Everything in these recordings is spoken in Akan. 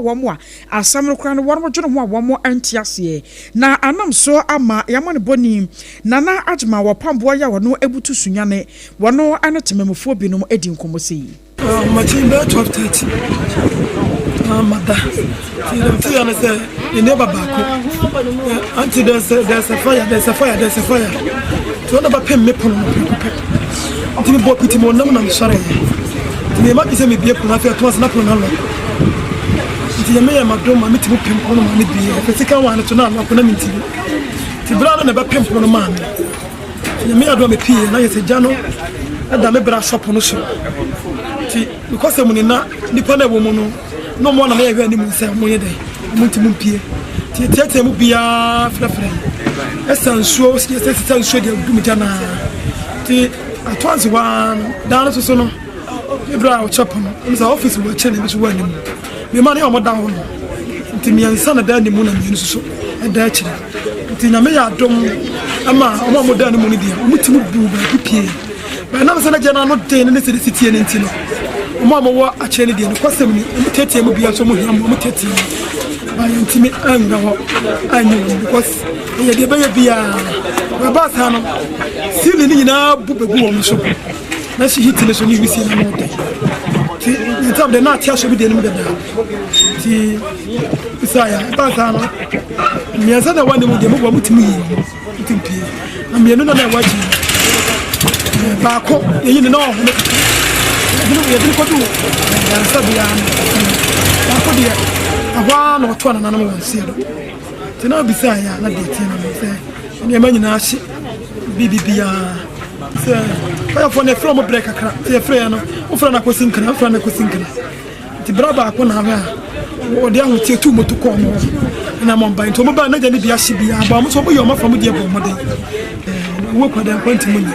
Wɔn a asɛm no koraa no wɔn dwene ho a wɔn nte aseɛ na anam so ama y'amanebɔni Nana Agyemang wɔ pamboa yi a ɔno butu Sunyani wɔno ne temamufoɔ binom di nkɔmmɔ sei. Ahomakye bɛyɛ 12:30 na mada. Nti deɛ mete yɛ ne sɛ me neighbor baako auntie there's a there's a fire there's a fire there's a fire. Nti ɔna bɛpem me pono no prɛko pɛ. Nti mebɔ piti ma ɔnam na mesɔreeɛ. Nti meyɛ m'adwene sɛ mebue pono afei ɛto ase na pono no alɔko. Nti Nyame yɛ m'adom ma metumi pem pono no ma no bue. Afei sika waa no to na alɔko na mentumi. Nti berɛ a na ɛbɛpem pono no maa me. Nti Nyame yɛ adom a mepieeɛ na yɛ sɛ gya no da me bra shop no so. Nti mekɔsɛ mu ne na nnipa no a ɛwɔ mu no na ɔmo na na yɛhwɛ anim sɛ ɔmo yɛ dɛn ɔmo ntumi mpie. Nti yɛteatea mu biara frɛfrɛ ɛsa nsuo yɛsɛ sisa nsuo deɛ dum gya naa. Nti ato ase hɔ ara no dan no soso no me bra a ɔkyɛ pono ɛmu sɛ ɔfisi wɔ akyire na ebi nso wɔ anim. Mema ne ɔmo da hɔ no nti mmiɛnsa na da anim na mmienu soso ɛda akyire. Nti Nyame yɛ adom ɛma ɔmo a ɔmo da anim no deɛ ɔmo tumi buu baabi pie. But ɛnam sɛ na gya no ano den ne ne sɛdeɛ ɛsi teɛ no nti no, wɔn a wɔwɔ akyire no deɛ, nokwasɛm ni, wɔteatea mu biara nso wɔhia mmoa, wɔteatea mu. But yɛntumi anwura hɔ anyi wɔn because ɛyɛ deɛ ɛbɛyɛ biara. Ɛbaa saa no, ceiling no nyinaa bu bɛgu wɔn so. Na si heat no so ne wisie no ano den. Nti yɛn tam deɛ na ate ahyɛ bi deɛ no mu dada. Nti bisa yɛ, ɛbaa saa no, mmiɛnsa na ɛwɔ anim deɛ, mo bɔ mo tumi yii wɔn. Nti pii na mmienu na na ɛwɔ akyi no baako yɛyi ne na ɔhome kakra yɛde no kɔdu yaresabea no baako deɛ ɛhɔ ara na ɔtoa nananom wɔn seɛ do nti na ɔbisaa yɛ a na deɛ tie no no sɛ nneɛma nyinaa hye biribi biara sɛ ɔyɛfoɔ no yɛfrɛ ɔmo brɛ kakra nti yɛfrɛ yɛ no wofrɛ no akɔsi nkra wofrɛ no akɔsi nkra Nti berɛ baako na ahwɛ a wɔde ahoteɛ tuu moto kɔɔ wɔn hɔ na wɔn ba nti wɔn ba n'agya ne bi ahye biara ba wɔn nso wɔn yɛ wɔn afa mu deɛ bɔ mmɔden ɛɛ wɔ kura deɛ nkwa ntumi nyɛ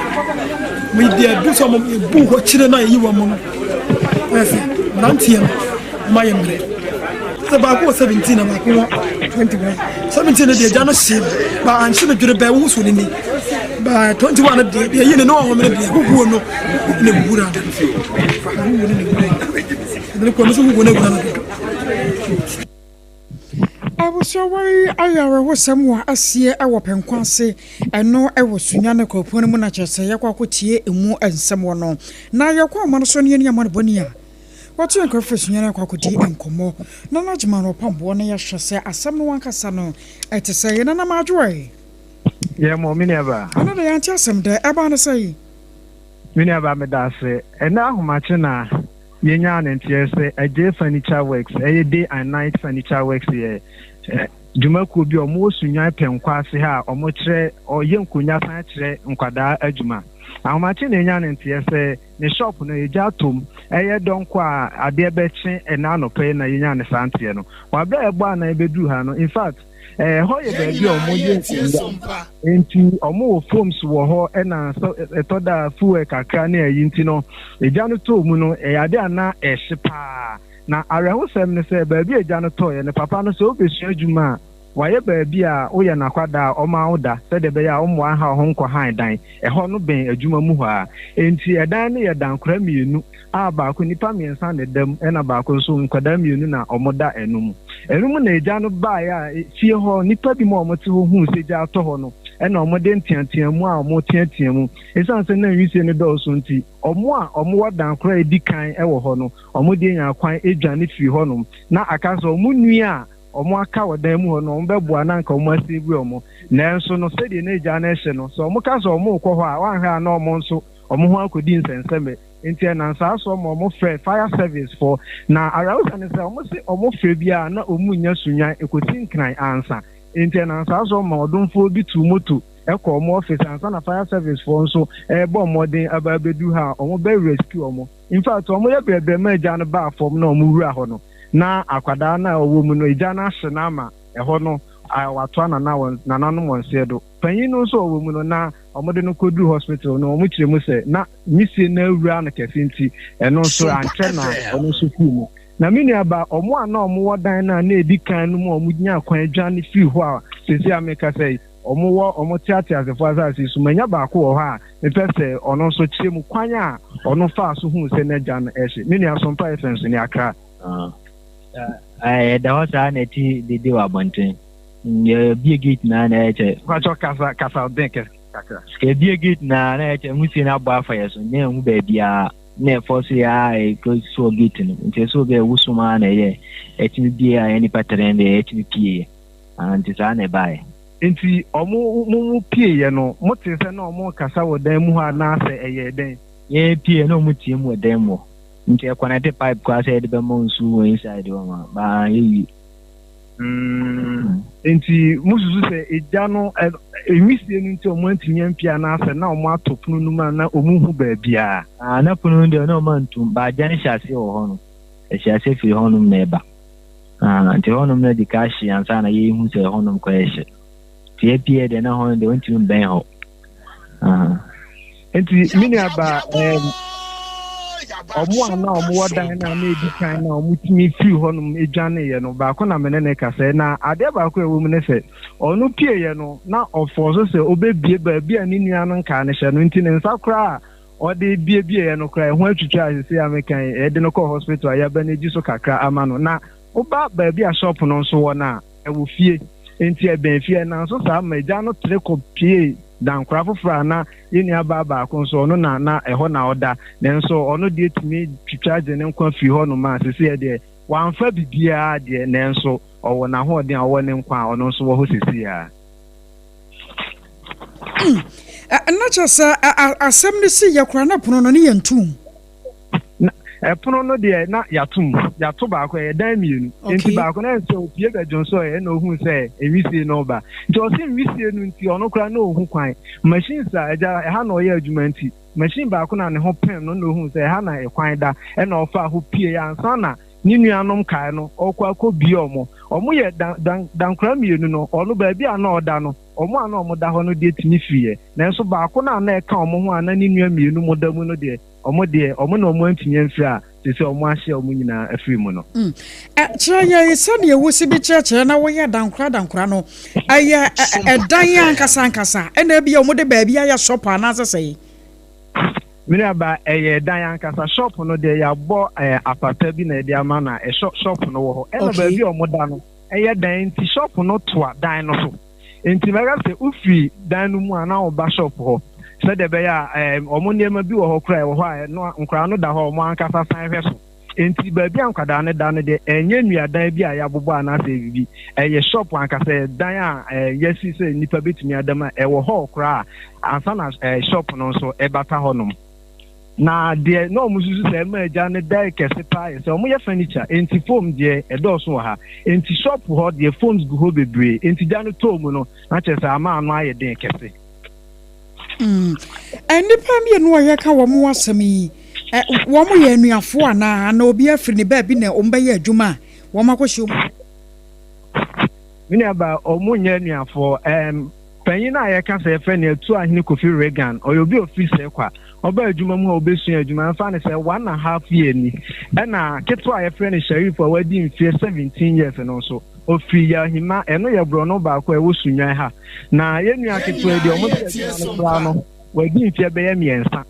wɔn deɛ du sɛ wɔn ebu hɔ kyerɛ na eyi wɔn no ɛyɛ sɛ mmeranteɛ no wɔn ayɛ mmerɛ sɛ baako wɔ 17 na baako wɔ 21 17 no deɛ agya no hyee ba anhye no dwere bɛɛ wohu so ne ni ba 21 no deɛ deɛ yi ne ne ɔhome no deɛ huhuo no na wuwura no huhuo no na wuwura no kɔ no so huhuo no awura no dodo. Abusua wei ayɛ awerɛhosɛm wɔ asie wɔ Pɛnkwa ase, ɛno wɔ Sunyani kuropɔn no mu na kyerɛ sɛ yɛkɔ akɔtie emu nsɛm wɔ no. Na yɛkɔ ɔman no so ne yɛne amanebɔni a wɔto yɛn nkurɔfoɔ Sunyani akɔ akɔdi nkɔmmɔ na no agyema no ɔpamboɔ na yɛahwɛ sɛ asɛm no ankasa no ɛte sɛ yɛn nanam adwoɛ. Yɛ mɔ me nuabaa. Ɛno de yɛante asɛm dɛ, ɛbaa no sɛn? Me nuabaa meda ase. Ɛnnɛ ahomakye na yɛnyaa no nteɛ sɛ Adjei Furniture Works, ɛyɛ Day and Night Furniture Works yɛ dwumakuo bi a wɔwɔ Sunyani Pɛnkɔ ase ha a wɔkyerɛ, wɔyɛ nkonnwa san kyerɛ nkwadaa adwuma. Ahomakye na yɛnyaa no nteɛ sɛ ne shop no egya atɔ mu. Ɛyɛ dɔnko a adeɛ bɛkye ɛnnɛ anɔpa yi na yɛnyaa no saa nteɛ no. Wɔ berɛ a yɛbɔ anan bɛduru ha no, in fact, Ɛhɔ yɛ baabi a wɔyɛ nkonnwa, nti wɔwɔ foams wɔ hɔ ɛna sɛ ɛtɔ da a fuel kakra ne ayi nti no egya no tɔɔ mu no ɛyɛ ade a na ɛhye paa. Na awerɛhosɛm ne sɛ baabi a egya no tɔeɛ no papa no sɛ wobɛsua adwuma a wayɛ baabi a woyɛ n'akwadaa a ɔma wo da sɛdeɛ ɛbɛyɛ a wommoa nha wo ho nkɔ han dan. Ɛhɔ no bɛn adwuma mu hɔ ara. Enti ɛdan no yɛ dankora mmienu. a baako nnipa mmiɛnsa na ɛda mu ɛna baako nso nkwadaa mmienu na wɔda ɛno mu. Ɛno mu na egya no baeɛ a fie hɔ nnipa bi mu a wɔte hɔ huu sɛ gya atɔ hɔ no ɛna wɔde nteateamu a wɔteatea mu. Esiane sɛ na nwisie no dɔɔso nti, wɔn a wɔwɔ dan koro a edi kan wɔ hɔ no, wɔn deɛ nyaa kwan dwane firii hɔnom. Na aka sɛ wɔn nua a wɔaka wɔ dan mu hɔ no, wɔbɛboa na anka wɔasave wɔn. Nanso no, sɛdeɛ na egya no rehye no, sɛ wɔka sɛ wɔrekɔ hɔ a, wɔanhwɛ a na wɔn nso wɔn ho akɔdi nsɛnsɛmɛ. Nti ɛnam saa so ma ɔmo frɛ fire service foɔ. Na awerɛhosɛm ne sɛ ɔmo se ɔmo frɛ biaa na ɔmo nnya sunnwan ɛkɔsi nkran ansa. Nti ɛnam saa so ma ɔdomfoɔ bi tuu moto kɔɔ ɔmo office ansa na fire service foɔ nso ɛɛbɔ mmɔden aba abɛduru ha a ɔmo bɛ rescue ɔmo. Infact ɔmo yɛ brɛbrɛ maa gya no baa fam na ɔmo wura hɔ no na akwadaa no a ɔwɔ mu no egya no ahye no ama ɛhɔ no watoa nana wɔn nananom wɔn seɛ do. Panyin no nso a ɔwɔ mu no na wɔde no kɔduru hospital no wɔkyerɛ mu sɛ na nwusie no awura no kɛse nti ɛno nso ankyɛ na ɔno nso firi mu. Na me nua ba, wɔn a na wɔwɔ dan no a na ɛdi kan no mu a wɔnyaa kwan dwane firi hɔ a seesei a mekasa yi wɔwɔ wɔn te ateasefoɔ asase yi so, manya baako wɔ hɔ a mepɛ sɛ ɔno nso kyerɛ mu kwan a ɔno faa so huu sɛ n'agya no rehye. Me nua Sompa FM so ni, Accra. Yɛda hɔ saa na ɛte dede wɔ abɔnten. Yɛbie gate na na ɛyɛ kyɛ. Mpakyɛw kasa kasa den kɛ kakra. Yɛbie gate na na ɛyɛ kyɛ nwusie no abɔ afa yɛ so na yɛnhu baabiara na ɛfɔ so yɛ a ɛkɔ soɔ gate no nti ɛsɛ obi a ɛwo sum ara na ɛyɛ ɛtumi bie a yɛ nipa tɛrɛn deɛ ɛtumi pie yɛ nti saa na ɛbaeɛ. Nti ɔmo mo mo pie yɛ no mo tee sɛ na ɔmo rekasa wɔ dan mu hɔ anaa sɛ ɛyɛɛ dɛn? Yɛn pie na ɔmo tie mu wɔ dan mu hɔ nti ɛkɔnɛte pipe koraa sɛ yɛde bɛma nsuo wɔ inside hɔ ma baa anyɛ yie. Mm, nti mususu sɛ egya no nwisie no nti ɔmo antumi ampie anaasɛ na ɔmo ato pono no mu a na ɔmo nhu baabiara? Ah, na pono no deɛ na ɔmo antum, ba agya no hyɛ aseɛ wɔ hɔ no, ɛhyɛ aseɛ firi hɔnom na ɛba. Ah, nti hɔnom no adi ka ahye ansa na yɛrehu sɛ hɔnom kɔ yɛ hye. Nti yɛpie deɛ na hɔ no deɛ ɔntumi mbɛn hɔ. Ah. Nti me nuabaa, ɛɛm, wɔn a na wɔwɔ dan no a na edi kan na wɔtumi firi hɔnom dwaneeɛ no, baako na me ne no kasa. Na adeɛ baako a ɛwɔ mu ne sɛ, ɔno pieeɛ no, na ɔfɔɔ so sɛ ɔbɛbie baabi a ne nua no nkaa no hyɛ no, nti ne nsa koraa a ɔde biebieeɛ no koraa, ɛho atwitwa a seesei a meka yi, yɛde no kɔɔ hospital a yɛaba no agyi so kakra ama no. Na woba baabi a shop no nso wɔ no a, ɛwɔ fie, enti ɛbɛn fie. Nanso saa ma agya no tere kɔpuee dankora foforɔ a na yɛn nuabaa baako nso, ɔno na na ɛhɔ na ɔda. Nanso ɔno deɛ tumi twitwa gye ne nkwa firi hɔnom a seesei deɛ wamfa biribiara deɛ, nanso ɔwɔ n'ahoɔden a ɔwɔ ne nkwa a ɔno nso wɔ hɔ seesei ara. Hmm. Na kyerɛ sɛ asɛm no si yɛ koraa na pono no ne yɛn ntom. Na ɛpono no deɛ na yɛatom, yɛato baako, ɛyɛ dan mmienu. Nti baako no sɛ opie bɛdwonsɔɛ ɛna ohuu sɛ nwisie no reba. Nti ɔse nwisie no nti ɔno koraa na ɔhu kwan. Machines a agya ɛha na ɔyɛ adwuma nti machine baako na ne ho pem no na ohuu sɛ ɛha na ɛkwan da ɛna ɔfaa hɔ pie ansa na ne nuanom kae no ɔkɔ akɔ bie ɔmo. Ɔmo yɛ dan dan dankora mmienu no ɔno baabi a na ɔda no ɔmo a na ɔmo da hɔ no deɛ tumi firiiɛ. Nanso baako no a na ɛka ɔmo ho a na ne nua mmienu mo da mu no deɛ Wɔn deɛ, wɔn na wɔn antumi amfiri a seesei wɔn ahye wɔn nyinaa afiri mu no. Mm. Kyerɛ yɛn sɛdeɛ wosi bi kyerɛkyerɛ na woyɛ dankora dankora no. Ɛyɛ ɛdan ankasa ankasa ɛna ebi a wɔde baabi ayɛ shop anaasɛ sɛn? Me nuaba, ɛyɛ dan ankasa. Shop no deɛ yɛabɔ apata bi na yɛde ama na shop no wɔ hɔ. Ɛna baabi a wɔda no ɛyɛ dan nti shop no toa dan no so. Enti mɛka sɛ wofiri dan no mu a na wɔba shop hɔ sɛdeɛ ɛbɛyɛ a ɛɛ wɔn nneɛma bi wɔ hɔ koraa ɛwɔ hɔ a ɛno nkwadaa no da hɔ a wɔn ankasa san hwɛ so. Enti baabi a nkwadaa no da no deɛ ɛnyɛ nnuadan bi a yɛabobɔ anaasɛ biribi. Ɛyɛ shop ankasa, ɛyɛ dan a ɛɛ yɛasi sɛ nnipa bɛtumi ada mu a ɛwɔ hall koraa ansa na ɛɛ shop no nso ɛbata hɔnom. Na deɛ na wɔn susu sɛ ɛma agya no dɛre kɛse paa yɛ sɛ wɔn yɛ furniture, enti foam deɛ ɛdɔɔso wɔ ha, enti shop hɔ deɛ foams gu hɔ bebree, enti gya no tɔɔ mu no na kyerɛ sɛ ama ano ayɛ den kɛse. Mm. Nnipa mmienu a yɛka wɔn ho asɛm yi, wɔn yɛ anuafoɔ anaa? Anaa obi afiri ne baabi na wɔn bɛyɛ adwuma a wɔn akɔhyɛ mu? Me nuabaa, wɔn nyɛ anuafoɔ. Um, Panyin a yɛka sɛ yɛfrɛ no Atuahene Kofi Reagan, ɔyɛ obi a ofi Sɛkwa. Ɔbaa adwuma mu a obesua adwuma, ɛmfa no sɛ one and half year ni. Ɛna ketewa a yɛfrɛ no Sharif a wadi mfeɛ 17 years no nso, ofiri Yahima, ɛno yɛ borɔno baako a ɛwɔ Sunnwan ha. Na yɛn nua ketewa yi deɛ, wɔn sɛ adwuma no koraa no, wadi mfeɛ bɛyɛ mmiɛnsa,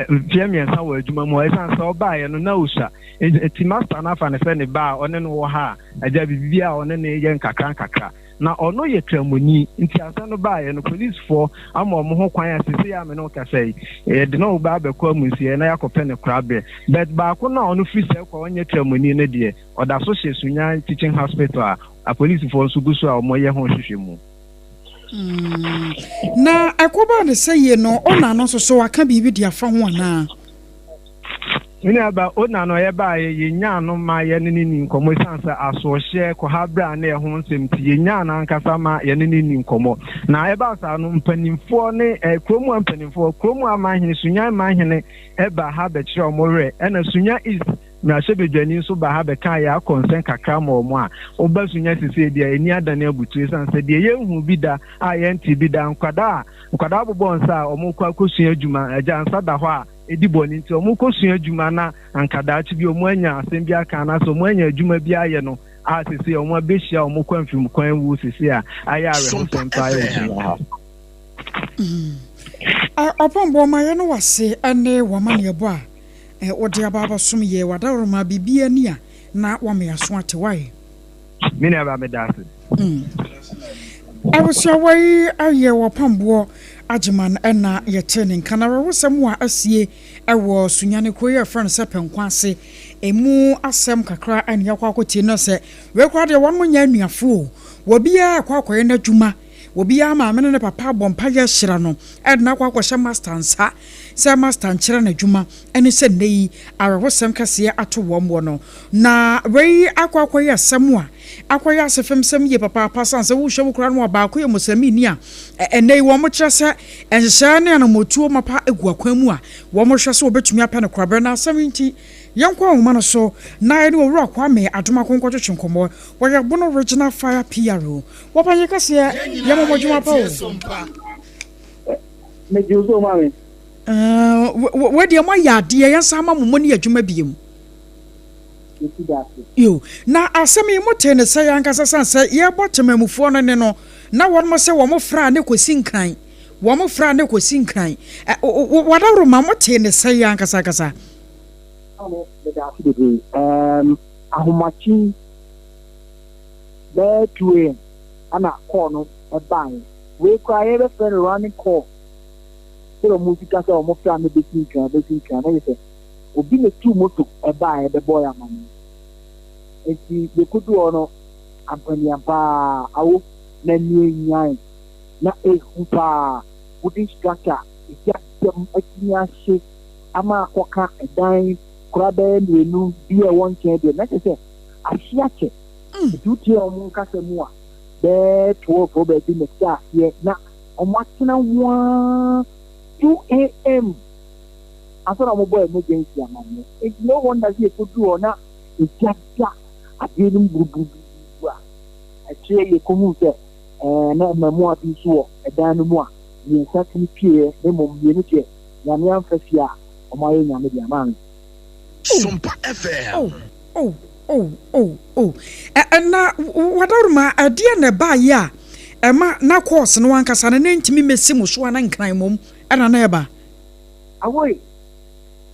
mfeɛ mmiɛnsa wɔ adwuma mu hɔ. Ɛsiane sɛ ɔbaeɛ no na osua, nti master no afa no sɛ ne ba a ɔne no wɔ ha a, agya biribiara a ɔne no yɛ nkakra nkakra. Na ɔno yɛ Kramoni, nti asɛm no baeɛ no, polisfoɔ ama wɔn ho kwan a seesei a me ne wo kasa yi, yɛde no reba abɛkɔ amunsieɛ na yɛakɔpɛ ne koraberɛ. But baako no a ɔno firi Sɛkwa a ɔnyɛ Kramoni no deɛ, ɔda so hyɛ Sunyani Teaching Hospital a apolisifoɔ nso gu so a wɔreyɛ ho nhwehwɛmu. Mm, na ɛkɔbaa ne sɛ yie no, ɔna no nso so waka biribi de afa ho anaa? Me nuaba, Ona no yɛbaeɛ, yɛnyaa no ma yɛne no nni nkɔmmɔ ɛsiane sɛ asoɔhyeɛ, kɔha berɛ a ne ɛho nsɛm nti, yɛnyaa no ankasa ma yɛne no nni nkɔmmɔ. Na ɛbaa saa no, mpanimfoɔ ne eh, kurom ha mpanimfoɔ, kurom ha manhene, Sunyani manhene ɛbaa ha bɛkyerɛ wɔn werɛ, ɛna Sunya East mmarahyɛbadwani nso baa ha bɛkaa yɛn akɔnsɛn kakra ma wɔn a woba Sunya sesei deɛ ani adane abutu ɛsiane sɛ deɛ yɛnhuu bi da a yɛntee bi da, nkwadaa a nkwadaa bobɔ nsa a wɔkɔ akɔsua adwuma, agya nsa da hɔ a edi bɔne nti, wɔkosua adwuma na anka daakye bi wɔanya asɛm bi aka anaasɛ wɔanya adwuma bi ayɛ no a seesei wɔabehyia wɔn kɔ mfim kwan wu seesei a ayɛ awerɛhosɛm paa wɔ Kenya ha. Ɔpɔnbɔ ma yɛne wo ase ne w'amanneɛbɔ a wode aba abɛsom yɛ w'adaworoma biribiara ni a na wama yɛaso ate wae. Me nua baa meda ase. Abusuawa yi ayɛ wɔpamboɔ Agyeman na yɛte ne nka. Na awerɛhosɛm a asie wɔ Sunyani kuro yi a yɛfrɛ no sɛ Pɛnkwa ase, emu asɛm kakra na yɛakɔ akɔtie no sɛ wei koraa deɛ wɔn nyɛ anuafoɔ o. Obiara akɔ akɔyɛ n'adwuma, obiara maame ne ne papa abɔ mpaeɛ ahyira no ɛde no akɔ akɔhyɛ master nsa sɛ master nkyerɛ n'adwuma, ɛne sɛ nnɛ yi awerɛhosɛm kɛseɛ ato wɔn wɔ no. Na wei akɔ akɔyɛ asɛm a akɔyɛ asefemsɛm yie papaapa, san sɛ wohwɛ wo koraa no a baako yɛ Muslimini a ɛnnɛ yi wɔn kyerɛ sɛ nhyehyɛeɛ ne anammɔtuo mapa egu akwan mu a wɔn hwɛ sɛ wɔbɛtumi apɛ no korabrɛ. Na asɛm yi nti yɛnkɔ ahoma no so na ɛne Owura Kwame Adomako nkɔtwetwe nkɔmmɔ. Wɔyɛ Bono Regional Fire PRO. Wɔpanyin kɛseɛ, yɛmɔ mo adwuma pa o. Megye wo so, maame. Wɔdeɛ moayɛ adeɛ, yɛnsa ama mo mo ne adwuma biem. Yɛti da ase. Yo, na asɛm yi mote ne sɛ yɛankasa san sɛ yɛbɔ temamufoɔ no ne no na wɔnom sɛ wɔn fra ne kɔsi Nkran, wɔn fra ne kɔsi Nkran. Wadaworo ma mote ne sɛ yɛ ankasa ankasa? Maame, meda ase bebree. Ahomakye bɛyɛ 2 a.m. ana call no ɛbaeɛ. Wei koraa yɛbɛfrɛ no running call. Sɛdeɛ ɔmo si ka sɛ ɔmo fra no bɛsi Nkran, bɛsi Nkran na yɛ sɛ obi na tu moto ɛbaeɛ bɛbɔɔ yɛ amanneɛ. Nti yɛkɔdu hɔ no, ampaniam paa awo na nie nyan na ehu paa. Wooden structure egya dɛm atumi ahye ama akɔka ɛdan koraa bɛyɛ mmienu bi a ɛwɔ nkyɛn deɛ, na kyerɛ sɛ ahye akyɛ. Nti wotie wɔn nkasa mu a, bɛyɛ 12 hɔ baabi na ɛhyɛ aseɛ na wɔn atena ho ara 2 a.m. ansa na wɔbɔ emergency amanneɛ. Nti no wonder sɛ yɛkɔduru hɔ na egya da adeɛ no mu buruburuburuburu a akyire yɛkɔhuu sɛ na mmaamua bi nso wɔ ɛdan no mu a mmiɛnsa tumi pieeɛ, na mmom mmienu deɛ, Nyame amfa fie a wɔn ayɛ Nyame deɛ ama me. Sompa FM. Oh, na wadaworo ɛdeɛ na ɛbaayɛ a ɛma na course no ankasa no ne ntumi mɛsi mo so ana Nkran mmom ɛna na ɛba? Awoi,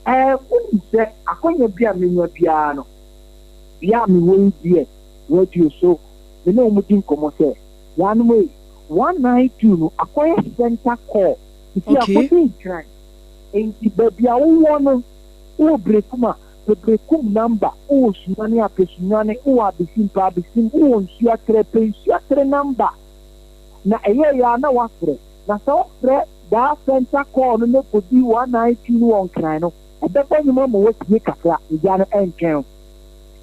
wonim sɛ akɔnya bi a menya biara no, bea a mewɔ yi deɛ, radio so me ne wɔn di nkɔmmɔ sɛ yɛanom yi 192 no akɔyɛ center call nti akɔdi Nkran. Nti baabi a wowɔ no, wowɔ Berekum a, pɛ Berekum number, wowɔ Sunyani a, pɛ Sunyani, wowɔ Abesim, pɛ Abesim, wowɔ Nsuatrɛ, pɛ Nsuatrɛ number. Na ɛyɛ yɛ a na wafrɛ. Na sɛ wofrɛ daa center call no na kɔdi 192 no wɔ Nkran no, ɛbɛbɔ nnwom ama watie kakra. Egya no ɛntwɛn o.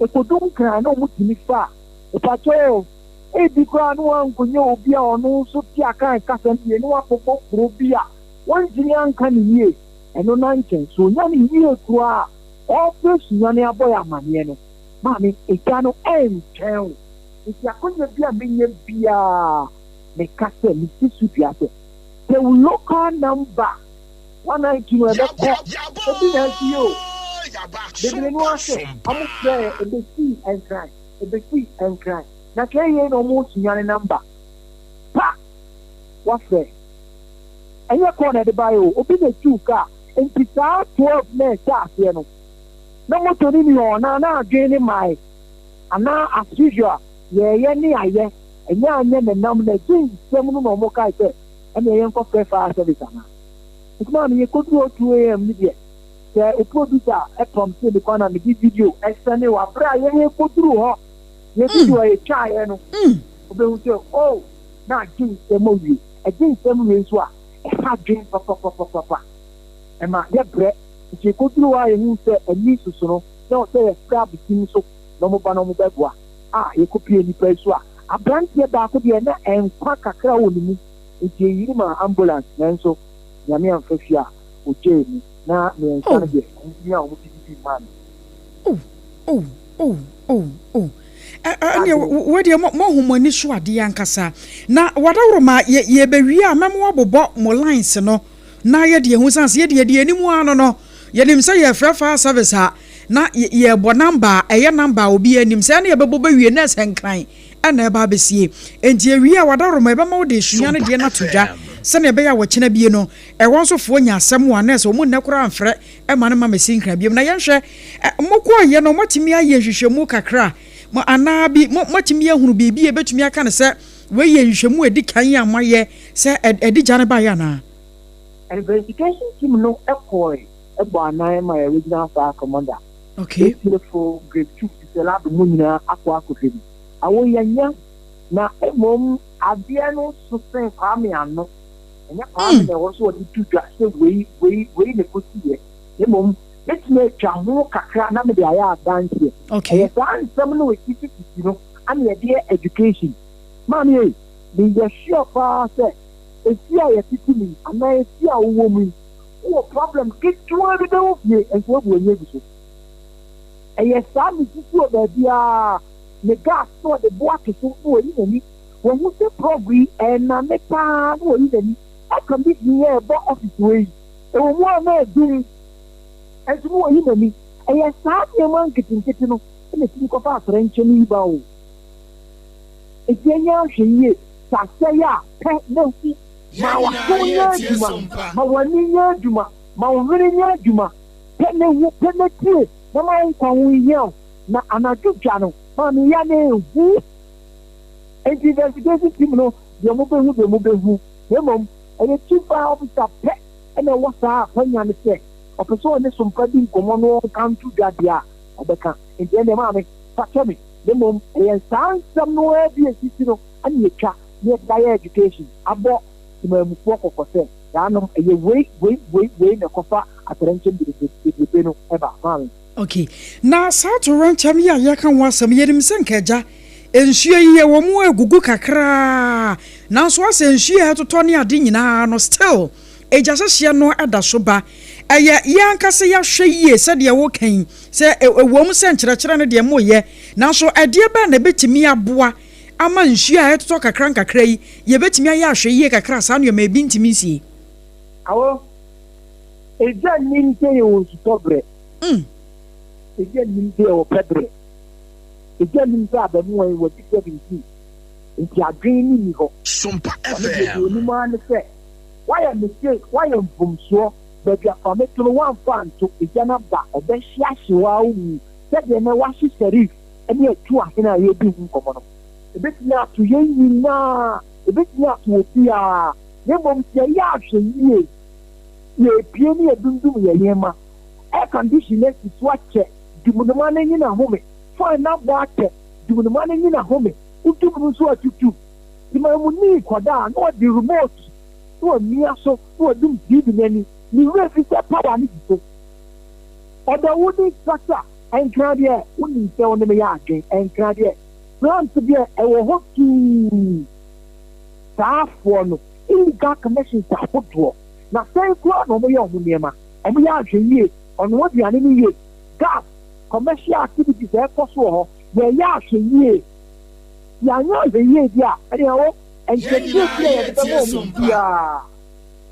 Ɛkɔdu Nkran na ɔmo tumi fa a, mepakyɛ o, ebi koraa no wankɔnya obi a ɔno nso te Akan kasa no yie na wakɔbɔ kuro bi a wɔntumi anka ne yie. Ɛno na nkyɛn so onya ne yie koraa a ɔfrɛ Sunyani abɔ yɛ amanneɛ no, maame, egya no ɛntwɛn o. Nti akɔnya bi a menya biara, meka sɛ mesi so dua sɛ wo local number 192 no ɛbɛkɔ ebi na asi o bebree no ase. Ɔmo frɛ ebesi Nkran, ebesi Nkran na kɛn yie na ɔmo Sunyani number pa wafrɛ. Ɛnyɛ kɔɔ na ɛde baeɛ o, obi na etu kaa. Nti saa 12 na ɛhyɛ aseɛ no na moto no ni hɔ na adwene ne mae anaa as usual yɛyɛ ne ayɛ ɛnyɛ anyɛ nenam na gye nsɛm no na ɔmo kae sɛ ɛna yɛn nkɔfrɛ fire service anaa. Nti maa mi yɛkɔduru hɔ 2 a.m. no deɛ, sɛ o producer ɛpam sɛ mi kwan na mede video ɛsɛne wɔ abere a yɛn yɛkɔduru hɔ, yɛ video a yɛtwaeɛ no, wobɛhu sɛ o na agye nsɛm awie. Ɛgye nsɛm wie nso a, ɛha dwen papapapapa, ɛma yɛbrɛ. Nti yɛkɔduru hɔ a, yɛhu sɛ ani soso no na ɔsɛ yɛfrɛ Abesim so na ɔmo ba na ɔmo bɛboa a yɛkɔpie nnipa yi so a, aberanteɛ baako deɛ na ɛnkwa kakra wɔ ne mu, nti yɛyiri ma ambulance, nanso Nyame amfa fie a ogyee mu na mmiɛnsa no deɛ, ɔmo bi a ɔmo didi bi mmaa no. Oh, ɛneɛ wedeɛ moahu mo ani so adeɛ ankasa. Na wadaworo ma yɛbɛwie a, mɛmo abobɔ mo lines no na yɛde ɛhu sane sɛ yɛde yɛde anim ano no, yɛnim sɛ yɛfrɛ fire service a na yɛbɔ number a ɛyɛ number a obi anim sɛ ɛne yɛbɛbɔ bɛwie na ɛsɛ Nkran ɛna ɛba abɛsie. Enti ewie a, wadaworo ma yɛbɛma wode sua no deɛ no ato dwa sɛnea ɛbɛyɛ a wɔkyena bie no ɛwɔ nso foɔ nya asɛm a na ɛsɛ ɔmu nnɛ koraa mfrɛ ɛma no ma mɛsi Nkran biom. Na yɛnhwɛ, mokɔɔyɛ no, moatumi ayɛ nhwehwɛmu kakra? Mo anaa bi, mo, moatumi ahunu biribi a ɛbɛtumi aka no sɛ wei yɛ nhwehwɛmu a ɛdi kan a moayɛ sɛ ɛde gya no baeɛ anaa? Investigation team no kɔɔe bɔɔ anan ma yɛn Regional Fire Commander, Okay. Atiefo, Grade Two, Sisɛlado mu nyinaa akɔ akɔhwɛ bi. Awo yɛnyɛ, na mmom adeɛ no so sen Kwame ano. Ɛnyɛ Kwame na ɛwɔ sɛ ɔde to dwa sɛ wei, wei, wei na ɛkɔsiiɛ, na mmom mɛtumi atwa ho kakra na mede ayɛ adanseɛ. Okay. Ɛyɛ saa nsɛm no a ɛsisisisi no na yɛde yɛ education. Maame ei, meyɛ sure paa sɛ efie a yɛtete mu yi anaa efie a wowɔ mu yi, wowɔ problem ketewa bi bɛ wo fie nso woabu w'ani agu so. Ɛyɛ saa mesisi wɔ baabiara, ne gas na ɔde bo ato so na wayi n'ani. Wahu sɛ plug yi ɛrenane paa na wayi n'ani. Air condition yi a ɛbɔ office wei yi, ɛwɔ mu a na adum nso na wayi n'ani. Ɛyɛ saa nneɛma nketenkete no na ɛtumi kɔfa atorɛnkyɛm yi ba o. Enti ɛnyɛ ahwɛyie sɛ asɛe a, pɛ na hu. Yɛn Ma nyinaa w'aso nyɛ yɛretie adwuma, Sompa. ma w'ani nyɛ adwuma, ma wo hwene nyɛ adwuma. Pɛ na hu, pɛ na tie, na ma wo nkwa ho nhia wo. Na anadwo dwa no, ma me ya na ehu. Enti investigation team no deɛ wɔbɛhu deɛ wɔbɛhu, na mmom ɛyɛ Chief Fire Officer pɛ na ɛwɔ saa akwanya no sɛ ɔpɛ sɛ ɔne Sompa di nkɔmmɔ na ɔnka nto dwa deɛ a, ɔbɛka. Enti ɛndeɛ maame, fa kyɛ me, na mmom ɛyɛ saa nsɛm no ara bi a ɛsisi no na yɛtwa na yɛde ayɛ education abɔ temanmufoɔ kɔkɔ sɛ yaanom ɛyɛ wei, wei, wei, wei na ɛkɔfa atɛrɛnkyɛm bebrebe no ba. Maame. Ok, na saa towerɛnkyɛm yi a yɛreka ho asɛm yi, yɛnim sɛ nka agya, nsuo yi yɛwɔ mu agugu kakraa, nanso asɛ nsuo a ɛtotɔ ne ade nyinaa no still egya hyehyeɛ no da so ba. Ɛyɛ yɛn ankasa yɛahwɛ yie sɛdeɛ woka yi, sɛ ɛwom sɛ nkyerɛkyerɛ no deɛ moyɛ, nanso ɛdeɛ bɛn na ɛbɛtumi aboa ama nsuo a ɛtotɔ kakra nkakra yi, yɛbɛtumi ayɛ ahwɛyie kakra a saa nneɛma yi bi ntumi nsie? Awo, egya nnim sɛ yɛwɔ nsutɔ berɛ. Egya nnim sɛ yɛwɔ pɛ berɛ. Egya nnim sɛ abamuwa yi wadi 17 nti adwene no nni hɔ. Sompa Ɔno deɛ deɛ FM. ɔnim ara ne sɛ woayɛ mistake, woayɛ mfomsoɔ, baabi a fa me to no woamfa anto, egya no aba, ɛbɛhye ahye wo ara wo wu sɛdeɛ nnɛ woahye Sharif ne Atu Ahene a yɛredi ho nkɔmmɔ no. Ɛbɛtumi ato yɛn nyinaa, ɛbɛtumi ato obiara, na mmom sɛ yɛyɛ ahwɛyie, yɛpue ne yɛdundum yɛn nneɛma, Air condition no asi so akyɛ, dumnoma no nyina home, fan no abɔ akyɛ, dumnoma no nyina home, wodum no nso atutu. Temanmuni kɔda a na ɔde remote na wamia so na wadum TV no ani, ne werɛ fi sɛ power no gu so. Ɔdɔ wo ne structure, ɛnkra deɛ wonim sɛ wo ne me yɛ adwen, ɛnkra deɛ plant deɛ ɛwɔ hɔ tuu. Saa foɔ no illegal connections ahodoɔ na sɛn koraa na wɔyɛ wɔn nneɛma. Wɔyɛ ahwɛyie, wɔnoa aduane no yie, gas, commercial activities a ɛkɔ so wɔ hɔ, yɛyɛ ahwɛyie. Yɛanyɛ ahwɛyie deɛ a, ɛnneɛ wo, Yɛn nkyerɛkyerɛ nyinaa bi a yɛde yɛretie bɛma wɔn Sompa. biara,